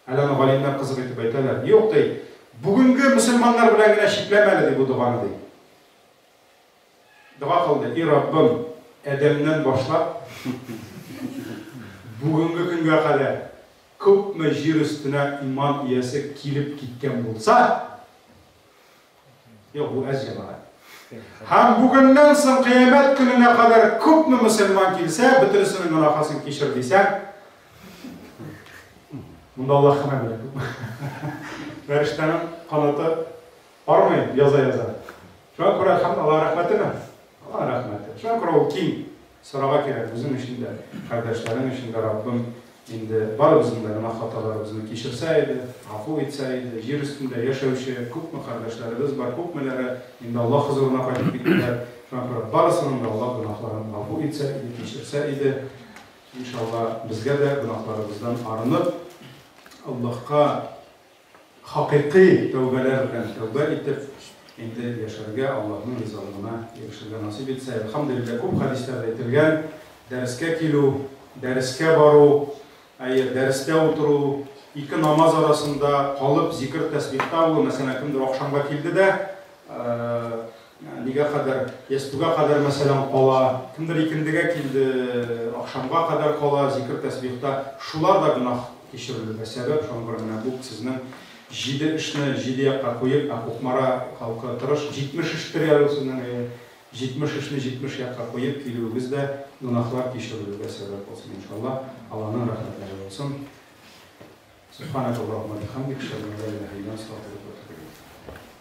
Әле аны галимнәр кызык итеп әйтәләр. Юк, ди, бүгенге мөселманнар белән генә чикләмә әле, ди, бу доганы, ди. Дога кылды, И Раббым, Адәмнән башлап, бүгенге көнгә кадәр күпме җир өстенә иман иясе килеп киткән булса, юк, бу әз җәмәгать. Һәм бүгеннән соң кыямәт көненә кадәр күпме мөселман килсә, бөтенесенең гөнаһасын кичер дисәң, монда Аллаһ кына белә күпме. Фәрештәнең канаты Армый, яза-яза. Шуңа күрә һәм Алла рәхмәтеме? Алла рәхмәте. Шуңа күрә ул киң. Сорарга кирәк үзең өчен дә, кардәшләрең өчен дә, Раббым инде барыбызның да гөнаһ-хаталарыбызны кичерсә иде, гафу итсә иде. Җир өстендә яшәүче күпме кардәшләребез бар, күпмеләре инде Алла хозурына кайтып киттеләр. Шуңа күрә барысының да Алла гөнаһларын гафу итсә иде, кичерсә иде. Иншалла, безгә дә гөнаһларыбыздан арынып, Аллаһка Хакыйкый тәүбәләр белән тәүбә итеп, инде яшәргә, Аллаһның ризалыгына ирешергә насыйп итсә. Әлхәмдүлилләһ, күп хәдисләрдә әйтелгән, дәрескә килү, дәрескә бару, әйе, дәрестә утыру, ике намаз арасында калып зикер-тәсбихта булу, мәсәлән, кемдер ахшамга килде дә, нигә кадәр, ястүгә кадәр, мәсәлән, кала, кемдер икендегә килде, ахшамга кадәр кала, зикер-тәсбихта, шулар да гөнаһ кичерелүгә сәбәп, шуңа күрә менә бу сезнең җиде эшне җиде якка куеп, ә Кукмара халкы тырыш, 70 эштер әле ул сезнең, әйе, 70 эшне 70 якка куеп килүегез дә гөнаһлар кичерелүгә сәбәп булсын, иншалла, Алланың рәхмәтләре булсын. Субханакаллаһумма бихамдик, ашһаду ан ла илаһа илля анта, астагфирука ва атубу иләйк.